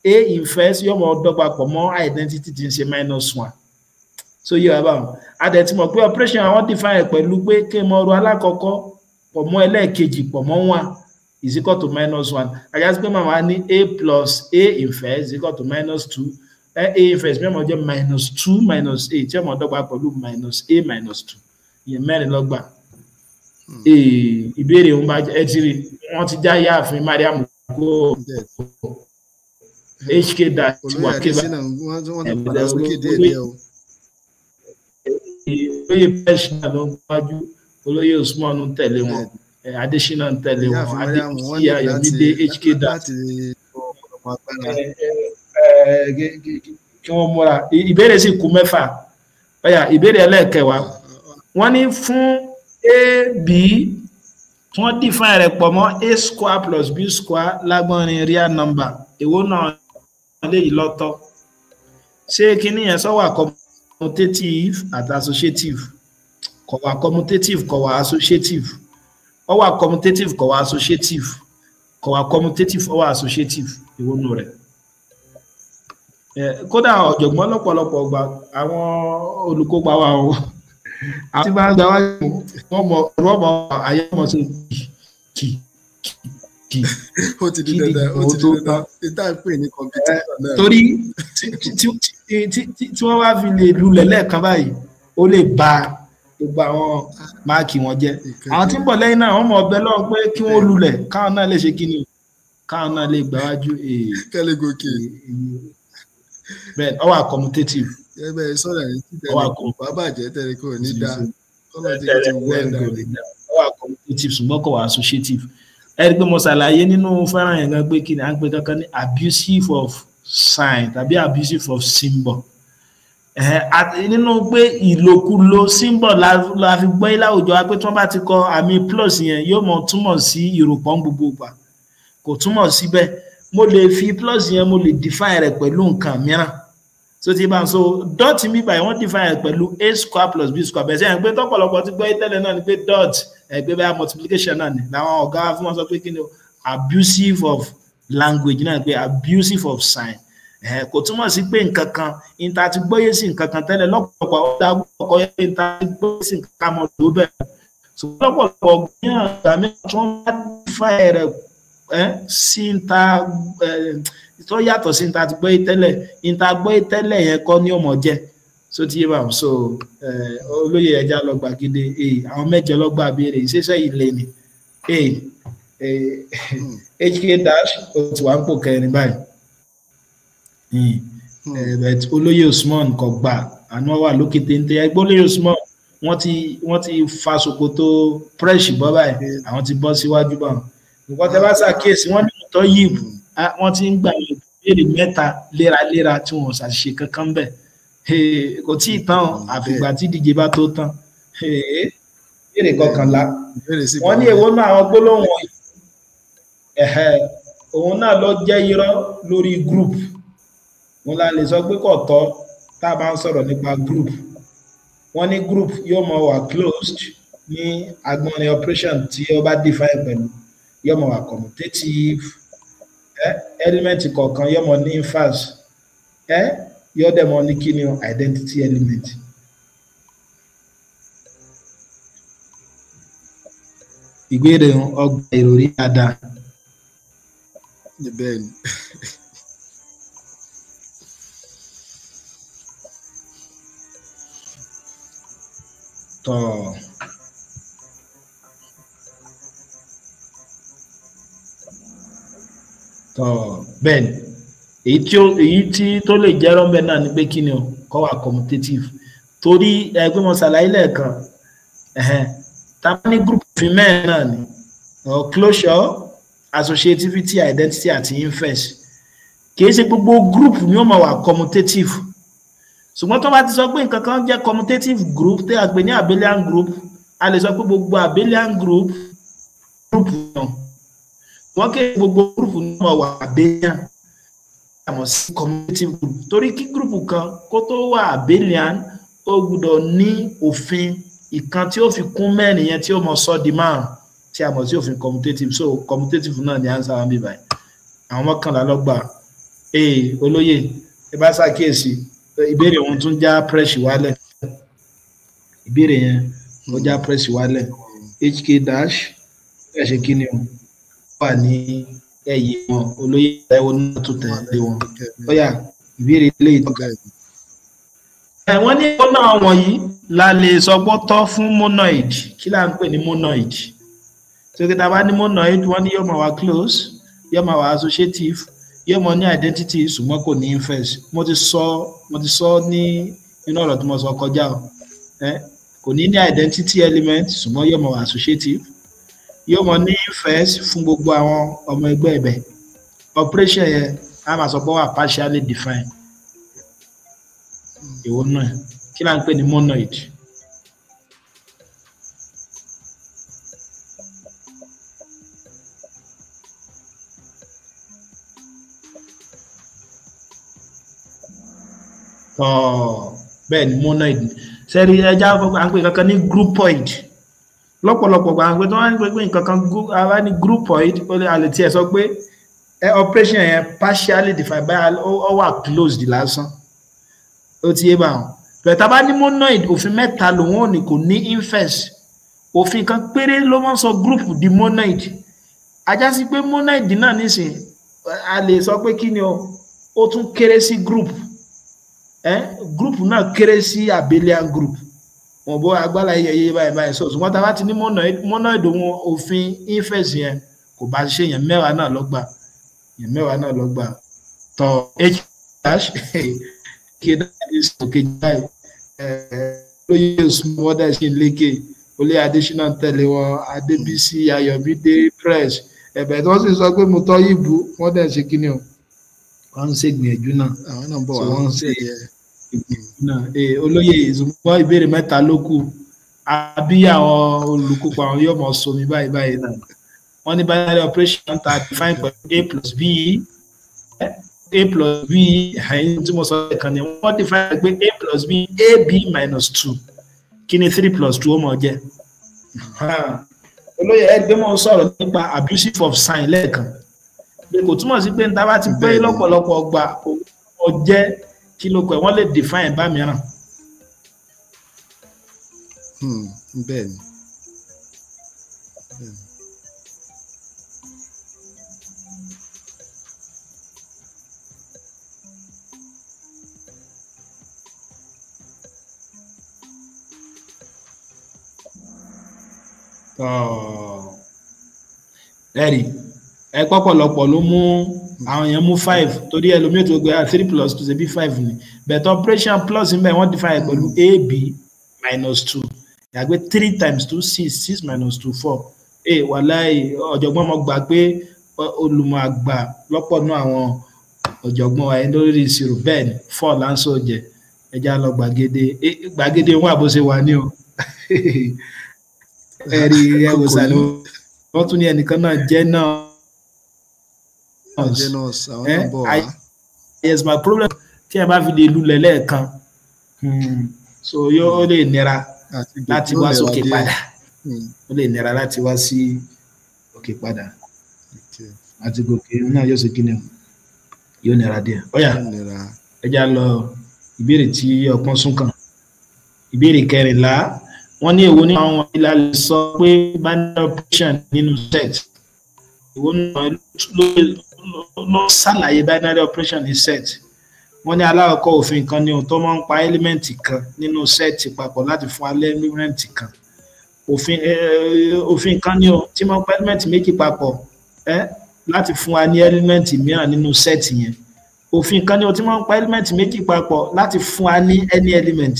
a inverse yóò mọ̀ dọ́gba pọ̀ mọ́ identity tí ń ṣe minus 1. So yé wa báwọn. A dẹ̀ ti mọ̀ pé operation àwọn define pẹ̀lú pé kí n mọ ọrọ̀ alákọ̀ọ́kọ́ pọ̀ mọ́ ẹlẹ́ẹ̀kejì pọ̀ mọ́ 1 is equal to minus 1. Ajá sí pé màmá ní a plus a inverse is equal to minus 2. A inverse mẹ́mọ̀ jẹ́ minus 2 minus a tí ọmọ dọ́gba pẹ̀lú minus a minus 2. Ìyẹn mẹ́rin lọ́gbà. Ìbéèrè òun bá ẹ ti rí wọ́n ti já ìyáàfin Mariam kó HK dash wà kébà. Olóyè Pẹ́ṣínà ló ń gbájú, olóyè Usman ń tẹ̀lé wọn, Adésínà ń tẹ̀lé wọn, Adébísí Ayọ̀mídé HK dash. Kí wọ́n múra. Ìbéèrè sì kù mẹ́fà. Ọ̀yà ìbéèrè ẹlẹ́ẹ̀kẹwàá. Wọ́n ní fún a b wọ́n define rẹ̀ pọ̀ mọ́ a square plus b square lágbọ́nrin real number. Èwo náà léyìí lọ́tọ̀? Ṣé kíní yẹn sọ wà commutative àti associative? Kò wà commutative, kò wà associative. Ó wà commutative, kò wà associative. Kò wà commutative, ó wà associative. Èwo nù rẹ̀? Kódà ọ̀jọ̀gbọ́n lọ́pọ̀lọpọ̀ gbà àwọn olùkópa wa o, àwọn tí bá ń gba wájú wọn mọ ọ̀rọ̀ mọ ayé mọ sí kì kì. Ó ti di dandan, ó ti di dandan, ìta ń pè ní competition náà. Torí tí wọ́n bá fi lè lulẹ̀ lẹ́ẹ̀kan báyìí, ó lè ba gbogbo àwọn máàkì wọn jẹ́. Àwọn tí ń bọ̀ lẹ́yìn náà wọ́n mọ̀ ọbẹ̀ lọ́wọ́ pé kí wọ́n lulẹ̀ káwọn náà lè ṣe kí ni, káwọn náà lè gbà wájú. Kẹ́lẹ́ gòkè. Bẹ́ẹ̀ ó wà commutative. Ẹgbẹ́ sọ̀rọ̀ yìí tí tẹ̀lé kò bá bàjẹ́ tẹ̀lé kò ní dá kọ́lá tí kò ti wọ́ ẹ̀dá. Ó wà commutative ṣùgbọ́n kò wà associative. Ẹ rí i pé mo ṣàlàyé nínú fẹ́ràn yẹn gan pé kí ni à ń pè kankan ní abusive of sign tàbí abusive of symbol. Nínú pé ìlòkulò symbol la fi gbọ́ láwùjọ wa pé tí wọ́n bá ti kọ àmì plus yẹn yóò mọ̀ túmọ̀ sí ìròpọ̀ gbogbo ìgbà. Kò túmọ̀ síbẹ̀. Mo lè fi plus yẹn mo lè define rẹ̀ pẹ̀lú nǹkan mìíràn. So ti bá ń so dot mi báyìí wọ́n define rẹ̀ pẹ̀lú a square plus b square. Bẹ̀rẹ̀ sẹ́yìn pé tọ́pọ̀lọpọ̀ ti gbọ́ tẹ́lẹ̀ náà ni pé dot ẹgbẹ́ bá multiplication náà ni làwọn ọ̀gá fún wọn sọ pé kí ni o abusive of language náà pé abusive of sign. Kò túmọ̀ sí pé nǹkan kan níta ti gbọ́yé sí nǹkan kan tẹ́lẹ̀ lọ́pọ̀lọpọ̀ ọ̀dà ọkọ̀ yẹn níta ti gbọ́yé sí nǹkan kan mọ̀ tó bẹ́ẹ̀. So lọ́pọ̀lọpọ̀ gbìyànjú àgbà mi tí wọ́n bá define rẹ̀ sí níta tó yàtọ̀ sí níta ti gbọ́yé tẹ́lẹ̀, níta gbọ́yé tẹ́lẹ̀ yẹn kọ́ ní ọmọ jẹ́. So ti yé báwọn. So olóyè ẹja lọ gbàgede àwọn mẹ́jọ lọ́gbà béèrè ìṣeṣẹ́ ilé ni HK dash ó ti wà ń pò kẹrin báyìí. Olóyè Usman kò gbà àná wà lókè téńté. Ẹgbẹ́ olóyè Usman wọ́n ti fa ṣòkòtò fresh bọ́ báyìí, àwọn ti bọ́ síwájú báwọn. Nǹkan tẹ́ bá ṣàkíyèsí wọ́n ní ìtọ́ yìí wọ́n ti ń gbà ìbéèrè mẹ́ta léraléra tí wọ́n ṣàṣìṣe kankan bẹ́ẹ̀. Kò tí ì tán àfìgbà tí ìdíje bá tó tán. Ìbéèrè kọkànlá wọ́n ní èwo náà àwọn gbólóhùn òun náà ló jẹ́ irọ́ lórí group. Wọn la lè sọ pé kò tọ́ tá a bá ń sọ̀rọ̀ nípa group. Wọ́n ní group yóò mọ wà closed ní agbọnrin operation tí ó bá define pẹ̀lú, yóò mọ wà commutative, element kọ̀ọ̀kan yóò mọ ní inverse, yóò dẹ̀ mọ ní kíni identity element. Ìgbére ọgbà ìròrí dáadáa. Bẹ́ẹ̀ ni. Tọ́. Tọ́ bẹ́ẹ̀ ni, èyí tí tó lè jẹ́ rọ́ńbẹ́ náà ni pé kí ni o kọ́ wà commutative, torí ẹgbẹ́ wọn ṣàlàyé lẹ́ẹ̀kan. Tá a bá ní group òfin mẹ́rin náà ni closure, associativity, identity àti inverse. Kì í ṣe gbogbo group ni ó máa wà commutative, ṣùgbọ́n tó bá ti sọ pé nǹkan kan jẹ́ commutative group tí a pè ní abelian group, a lè sọ pé gbogbo abelian group náà wọ́n kì í gbogbo group ní ó máa wà abelian, àmọ́ sí commutative group, torí kí group kan kó tó wà abelian ó gbọ́dọ̀ ní òfin ìkan tí ó fi kún mẹ́rin yẹn tí ó mọ sọ di márùn tí a mọ̀ sí òfin commutative. So commutative náà ni answer wọn bí báyìí. Àwọn mọ́kànlá lọ́gbà. Ee olóyè, ẹ bá ṣàkíyèsí ìbéèrè òun tún já press wálẹ̀, ìbéèrè yẹn ó já press wálẹ̀. Hk dash ẹ ṣe kí ni o wà ní ẹ̀yìn wọn, olóyè ẹwọ náà tún tẹ̀lé wọn. Bóyá ìbéèrè ilé ìtọ́ka. Wọ́n ní ọ̀nà wọ̀nyí la lè sọ pé tọ́ fún monoid. Kí là ń pè ní monoid? Tó kí ta bá ní monoid, wọ́n ní yóò máa wà close, yóò máa wà associative, yóò máa ní identity, ṣùgbọ́n kò ní inverse. Mo ti sọ ní inú ọ̀rọ̀ tí mo sọ kọjá o. Kò ní ní identity element, ṣùgbọ́n yóò máa wà associative, yóò mọ ní inverse fún gbogbo àwọn ọmọ ẹgbẹ́ ẹ̀bẹ̀. Operation yẹn a máa sọ pé wà partially defined. Ìwọ náà kí là ń pè ní monoid? Bẹ́ẹ̀ ni monoid. Sẹ́rí ẹja à ń pè kankan ní groupoid. Lọ́pọ̀lọpọ̀ gbà pé tó wá ń pè nǹkan kan ara ní groupoid, ó lè àlè tiẹ̀ sọ pé operation yẹn partially defined by ó wà closed lásán, ó ti yé bá wọn. Bẹ̀tà bá ní monoid, òfin mẹ́ta lòun ò ní, kò ní inverse. Òfin kan péré ló máa ń sọ group di monoid. Ajá sí pé monoid náà nísìn a lè sọ pé kí ni o, ó tún kéré sí group. Group náà kéré sí abelian group. Wọn bó agbára yẹyẹ báyìí báyìí sọ, ṣùgbọ́n tá a bá ti ní monoid òun òfin inverse yẹn kò bá ṣe. Yẹn mẹ́wàá náà lọ́gbà, yẹn mẹ́wàá náà lọ́gbà. Tọ́ h dash k dash òkè jáì lóye smọ́dà ṣì ń lékè olè adésínà tẹ̀lé wọn, adébísí ayọ̀mídé press ẹ̀bẹ̀ tí wọ́n sì sọ pé mo tọ́ yìí bú wọ́n dẹ̀ ṣe kí ni o, wọ́n ń ṣègbìyànjú náà, wọ́n ń ṣe náà. Olóyè ìzùmọ̀ ìbéèrè mẹ́ta ló kù, àbí àwọn olùkópa àwọn yóò mọ̀ somi báyìí báyìí náà. Wọ́n ní binary operation ta define pẹ̀lú a plus b, a plus b ẹ̀yìn tí mo sọ ẹ̀kan ni wọ́n define pé a plus b ab minus 2, kí ni 3 plus 2 ó mọ̀ jẹ́? Olóyè ẹgbẹ́ mọ̀ sọ̀rọ̀ nípa abusive of sign lẹ́ẹ̀kan, pé kò túmọ̀ sí pé níta bá ti pé lọ́pọ̀lọpọ̀ ọgbà ó jẹ́ kí ló kọ ẹ, wọ́n lè define bá mìíràn. Bẹ́ẹ̀ ni. Ẹ̀rí ẹ pọ̀pọ̀lọpọ̀ ló mú àwọn èèyàn mú 5 torí ẹlòmíì tó gbé 3 plus 2 ṣe bí 5 ni, but operation plus ń bẹ wọ́n define pẹ̀lú ab minus 2, yàgbé 3 times 2 6, 6 minus 2 4. Ẹ wàláì ọ̀jọ̀gbọ́n mo gbà pé olùmọ̀ àgbà lọ́pọ̀ náà àwọn ọ̀jọ̀gbọ́n wa lórí ìṣirò bẹ́ẹ̀ ni 4 láǹṣọ jẹ. Ẹja lọ gbàgede gbàgede wọn àbó ṣe wà ní o. Ẹ̀rí ẹ̀wòsàn ni wọ́n tún ní ẹnìkan náà jẹ́ náà. Yes, my problem tí ẹ bá fi lè lulẹ̀ lẹ́ẹ̀kan, so yóò lè nira láti wá sókè padà, ó lè nira láti wá sí òkè padà, àti gòkè náà yóò ṣe kí ni o, yóò nira díẹ̀. Ó yá, ẹ já lọ ìbéèrè tí ọpọ́n sún kàn. Ìbéèrè kẹrìnlá, wọ́n ní èwo ní àwọn ilé lè sọ pé binary operation nínú set? Èwo náà ló ṣàlàyé binary operation ní set? Wọ́n ní alákọ̀ọ́kọ́ òfin kan ní ohun tó máa ń pa ẹ́límẹ́ǹtì kan nínú sẹ́ẹ̀tì papọ̀ láti fún ẹ́límẹ́ǹtì kan. Òfin kan ní ohun tí máa ń pa ẹ́límẹ́ǹtì méjì papọ̀ láti fún wa ní ẹ́límẹ́ǹtì mìíràn nínú sẹ́ẹ̀tì yẹn. Òfin kan ni o ti máa ń pa ẹ́límẹ́ǹtì méjì papọ̀ láti fún wa ní any element.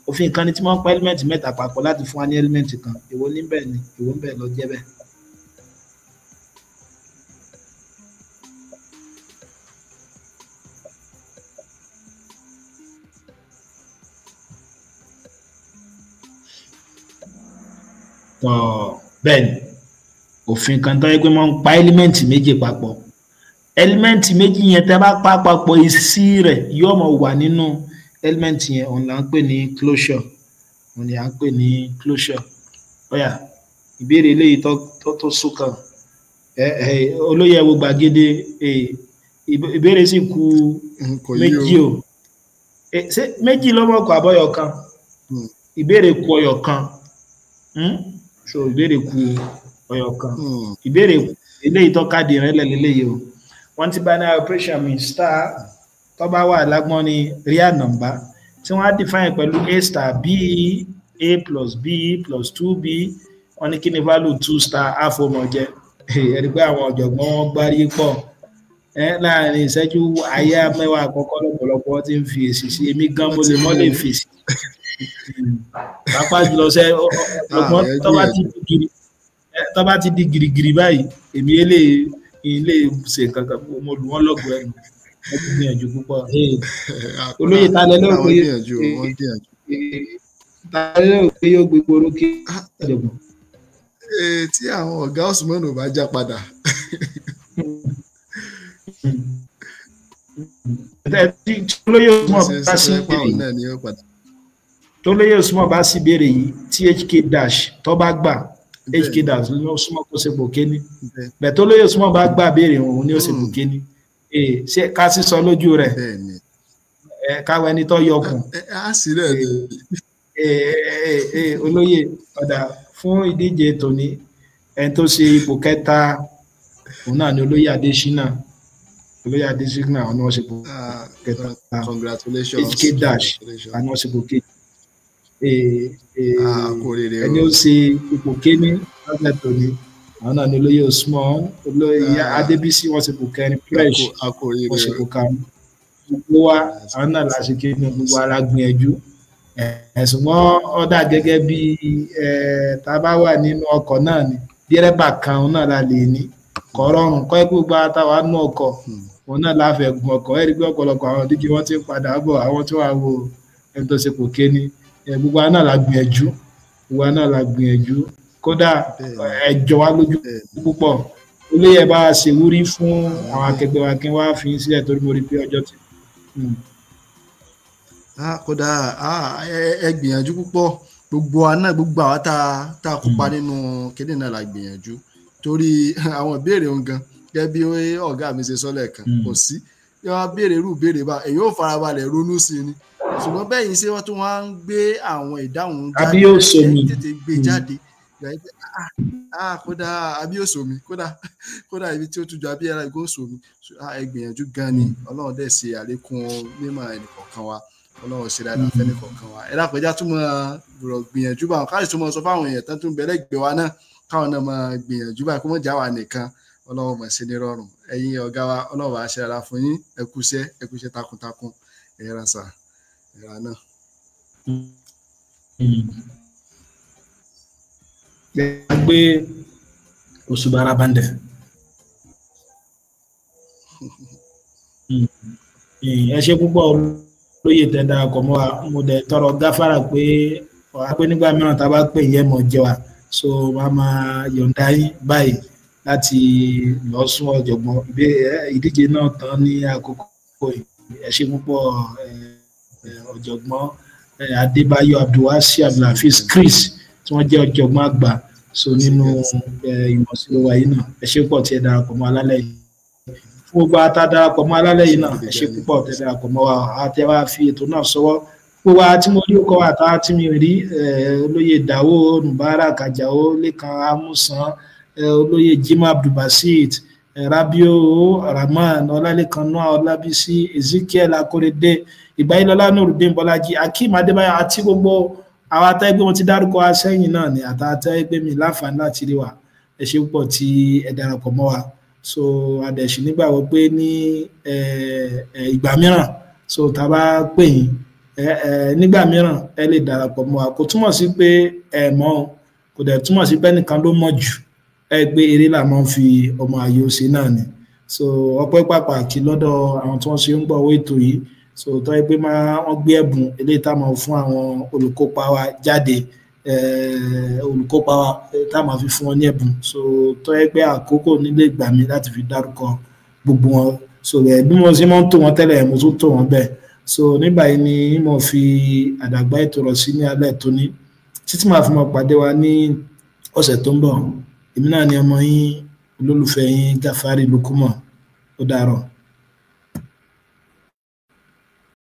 Òfin kan ni tí máa ń pa ẹ́límẹ́ǹtì mẹ́ta papọ̀ láti fún wa ní ẹ́límẹ́ǹtì kan. Èwo níbẹ̀ ni èwo níbẹ̀ lọ jẹ́ bẹ́ẹ̀. Bẹ́ẹ̀ ni, òfin kan tó yẹ pé wọ́n ń pa ẹ́límẹ́ǹtì méjì papọ̀, ẹ́límẹ́ǹtì méjì yẹn tẹ́ bá pa papọ̀ èsì rẹ̀ yóò máa wà nínú ẹ́límẹ́ǹtì yẹn, òun là ń pè ní closure, òun ni à ń pè ní closure. Ọ̀yà ìbéèrè eléyìí tó sún kan, olóyè wo gbàgede, ìbéèrè sì kù méjì o, ṣé méjì ló mọ̀ kó àbọ̀yọ̀ kan? Ìbéèrè kù ọyọ̀ kan. So ìbéèrè kù ọyọ̀ kan. Ìbéèrè eléyìí tó káàdì rẹ̀ lẹ́lẹ́lẹ́yìí o. Wọ́n ti binary operation mi star tó bá wà lágbọ́n ní real number tí wọ́n á define pẹ̀lú a star b a plus b plus 2b, wọ́n ní kí ni value 2 star half ọmọ jẹ́. Ẹ̀rí pé àwọn ọ̀jọ̀gbọ́n wọn gbárí pọ̀ láàrin ìṣẹ́jú àyá mẹ́wàá àkọ́kọ́ lọ́pọ̀lọpọ̀ ti ń fi èsì sí. Èmi gan mo lè mọ́ lè fèsì, pàápàá jùlọ ṣe ọgbọ́n tó bá ti di girigiri báyìí, èmi ilé ṣe kankan, mo lù wọ́n lọ́gọ̀ọ́ ẹnu. Wọ́n ti gbìyànjú púpọ̀. Olóyè ta lẹ lérò pé yóò gbé orókè ọ̀jọ̀gbọ́n? Tí àwọn ọ̀gá Usman ò bá já padà. Tí olóyè Usman bá sí ìbéèrè, tó lóye Usman bá sì béèrè yìí, THK dash tó bá gbà, HK dash ló súnmọ́ kó ṣe pòké ní bẹ́ẹ̀. Tó lóye Usman bá gbà béèrè òun ni ó ṣe pòké ní. Ṣé ká sísọ lójú rẹ̀ káwọ ẹni tó yọkùn. Olóyè ọ̀dà fún ìdíje tòní, ẹni tó ṣe ipò kẹta òun náà ni olóyè Adésínà. Olóyè Adésínà òun ni wọ́n ṣe ipò kẹta. Congratulations. HK dash àwọn wọ́n ṣe ipò kejì. Ẹni ó ṣe ipò kéní lọ́sẹ̀ tòní àwọn náà ni olóyè Usman, olóyè Adébísí wọ́n ṣe ipò kẹrin, fresh wọ́n ṣe ipò karùn-ún. Gbogbo wa àwọn náà la ṣe kéde, gbogbo ara gbìyànjú. Ṣùgbọ́n ó dà gẹ́gẹ́ bí tá a bá wà nínú ọkọ̀ náà ni dírẹ́bà kan náà la lè ní kọ́ rọrùn kọ́ ẹ gbogbo ara táwa nú ọkọ̀ òun náà la fẹ́ gun ọkọ̀. Ẹ rí pé ọ̀pọ̀lọpọ̀ àwọn díje wọ́n ti ń padà bọ̀, àwọn tí wàá wo ẹni tó ṣe kò kéní. Gbogbo wa náà la gbìyànjú, gbogbo wa náà la gbìyànjú. Kódà ẹ jọ wá lójú púpọ̀. Olóyè bá a ṣèwúrí fún àwọn akẹgbẹ́ wa kí wọ́n á fi sílẹ̀ torí mo rí pé ọjọ́ ti. Kódà ẹ gbìyànjú púpọ̀, gbogbo wa náà, gbogbo àwa tá a kópa nínú kéde náà la gbìyànjú, torí àwọn ìbéèrè òun gan gẹ́gẹ́ bí ọ̀gá mi ṣe sọ lẹ́ẹ̀kan, kò sí bí wọ́n béèrè irú ìbéèrè bá èyí ò farabalẹ̀ ronú sí ni, ṣùgbọ́n bẹ́ẹ̀ yìí ṣé wọ́n tún wá ń gbé àwọn ìdáhùn jáde, tètè gbé jáde. Kódà abíòsòmi, kódà ibi tí ó tún jọ abíyára ìgò sòmi. Ẹ gbìyànjú gan ni, Ọlọ́run dẹ̀ ṣe àlékún mímọ̀ ẹnìkọ̀ọ̀kan wa, Ọlọ́run ṣe dáadáa fẹ́nìkọ̀ọ̀kan wa. Ẹ dákun, tún máa gbìyànjú báwọn, káàsì tún máa sọ fáwọn èèyàn tán tún bẹ lẹ́gbẹ̀ẹ́ wa náà, káwọn náà máa gbìyànjú báyìí, kó mọ̀ já wa nìkan. Ọlọ́run mọ̀ sí ní rọrùn. Ẹ̀yin ọ̀gá wa, Ọlọ́run bá ṣe dáadáa fún yín. Ẹ kúṣẹ́, ẹ kúṣẹ́ takuntakun. Ẹ ra sà, ẹ ra náà. Gbé òṣùbàrà bàǹdẹ̀. Ẹ ṣe púpọ̀ olóyè tẹ́ darapọ̀ mọ́ wa. Mo dẹ̀ tọrọ gáfárà pé wàá pé nígbà mìíràn tá a bá pè yẹn mọ̀ jẹ́ wa, so wàá máa yọ̀ǹda yín báyìí láti lọ sún ọ̀jọ̀gbọ́n ìdíje náà tán ní àkókò yìí. Ẹ ṣe púpọ̀ ọ̀jọ̀gbọ́n Adébáyọ̀ Abdulwasi Abdulhafiz Chris tí wọ́n jẹ́ ọ̀jọ̀gbọ́n àgbà so nínú ìmọ̀ sí wa yìí náà. Ẹ ṣe púpọ̀ tí ẹ darapọ̀ mọ́ alálẹ̀ yìí. Fún gbogbo ata darapọ̀ mọ́ alálẹ̀ yìí náà, ẹ ṣe púpọ̀ tí ẹ darapọ̀ mọ́ wa àti ẹ wá fi ètò náà sọ́wọ́. Gbogbo àti mo rí ọkọ̀ àtàwọn tí mi rí, olóyè Dàwó Mubarak Àjàó, Lékan Amúsàn, olóyè Jimoh Abdulbasit, Rabiu Rahman, Ọlálékan Noah Ọlábísí, Ezekiel Akorede, Ìgbàyílọlá Nurudeen Bọ́lájí, Akeem Adébáyọ̀ àti gbogbo àwọn atẹ́gbẹ́ wọn ti dárúkọ asẹ́yìn náà ni àtàtẹ́gbẹ́ mi láǹfààní láti rí wa. Ẹ ṣe púpọ̀ tí ẹ darapọ̀ mọ́ wa. So adẹ̀sí nígbàgbọ́ pé ní ìgbà mìíràn, so tá a bá pè yín nígbà mìíràn, ẹ lè darapọ̀ mọ́ wa. Kò túmọ̀ sí pé ẹ mọ̀ o, kò dẹ̀ túmọ̀ sí pé ẹnìkan ló mọ̀ jù. Ẹ gbé eré là máa ń fi ọmọ ààyè ṣe náà ni. So ọpẹ́ pàtàkì lọ́dọ̀ àwọn tí wọ́n ṣe ń gbọ́ ètò yìí. So tó yẹ pé máa wọ́n gbé ẹ̀bùn eléyìí tá a máa fún àwọn olùkópa wa jáde, olùkópa wa tá a máa fi fún wọn ní ẹ̀bùn. So tó yẹ pé àkókò nílé ìgbà mi láti fi dárúkọ gbogbo wọn. So bí mo ṣe máa ń tò wọ́n tẹ́lẹ̀, mo tún tò wọ́n bẹ́ẹ̀. So nígbà yìí ni mo fi àdàgbà ètò rọ̀ sí ní alẹ́ tóní, títí màá fi mọ̀ pàdé wa ní ọ̀sẹ̀ tó ń bọ̀. Èmi náà ni ọmọ yín, olólùfẹ́ yín, Gafari Lukumon. Ó dàárọ̀.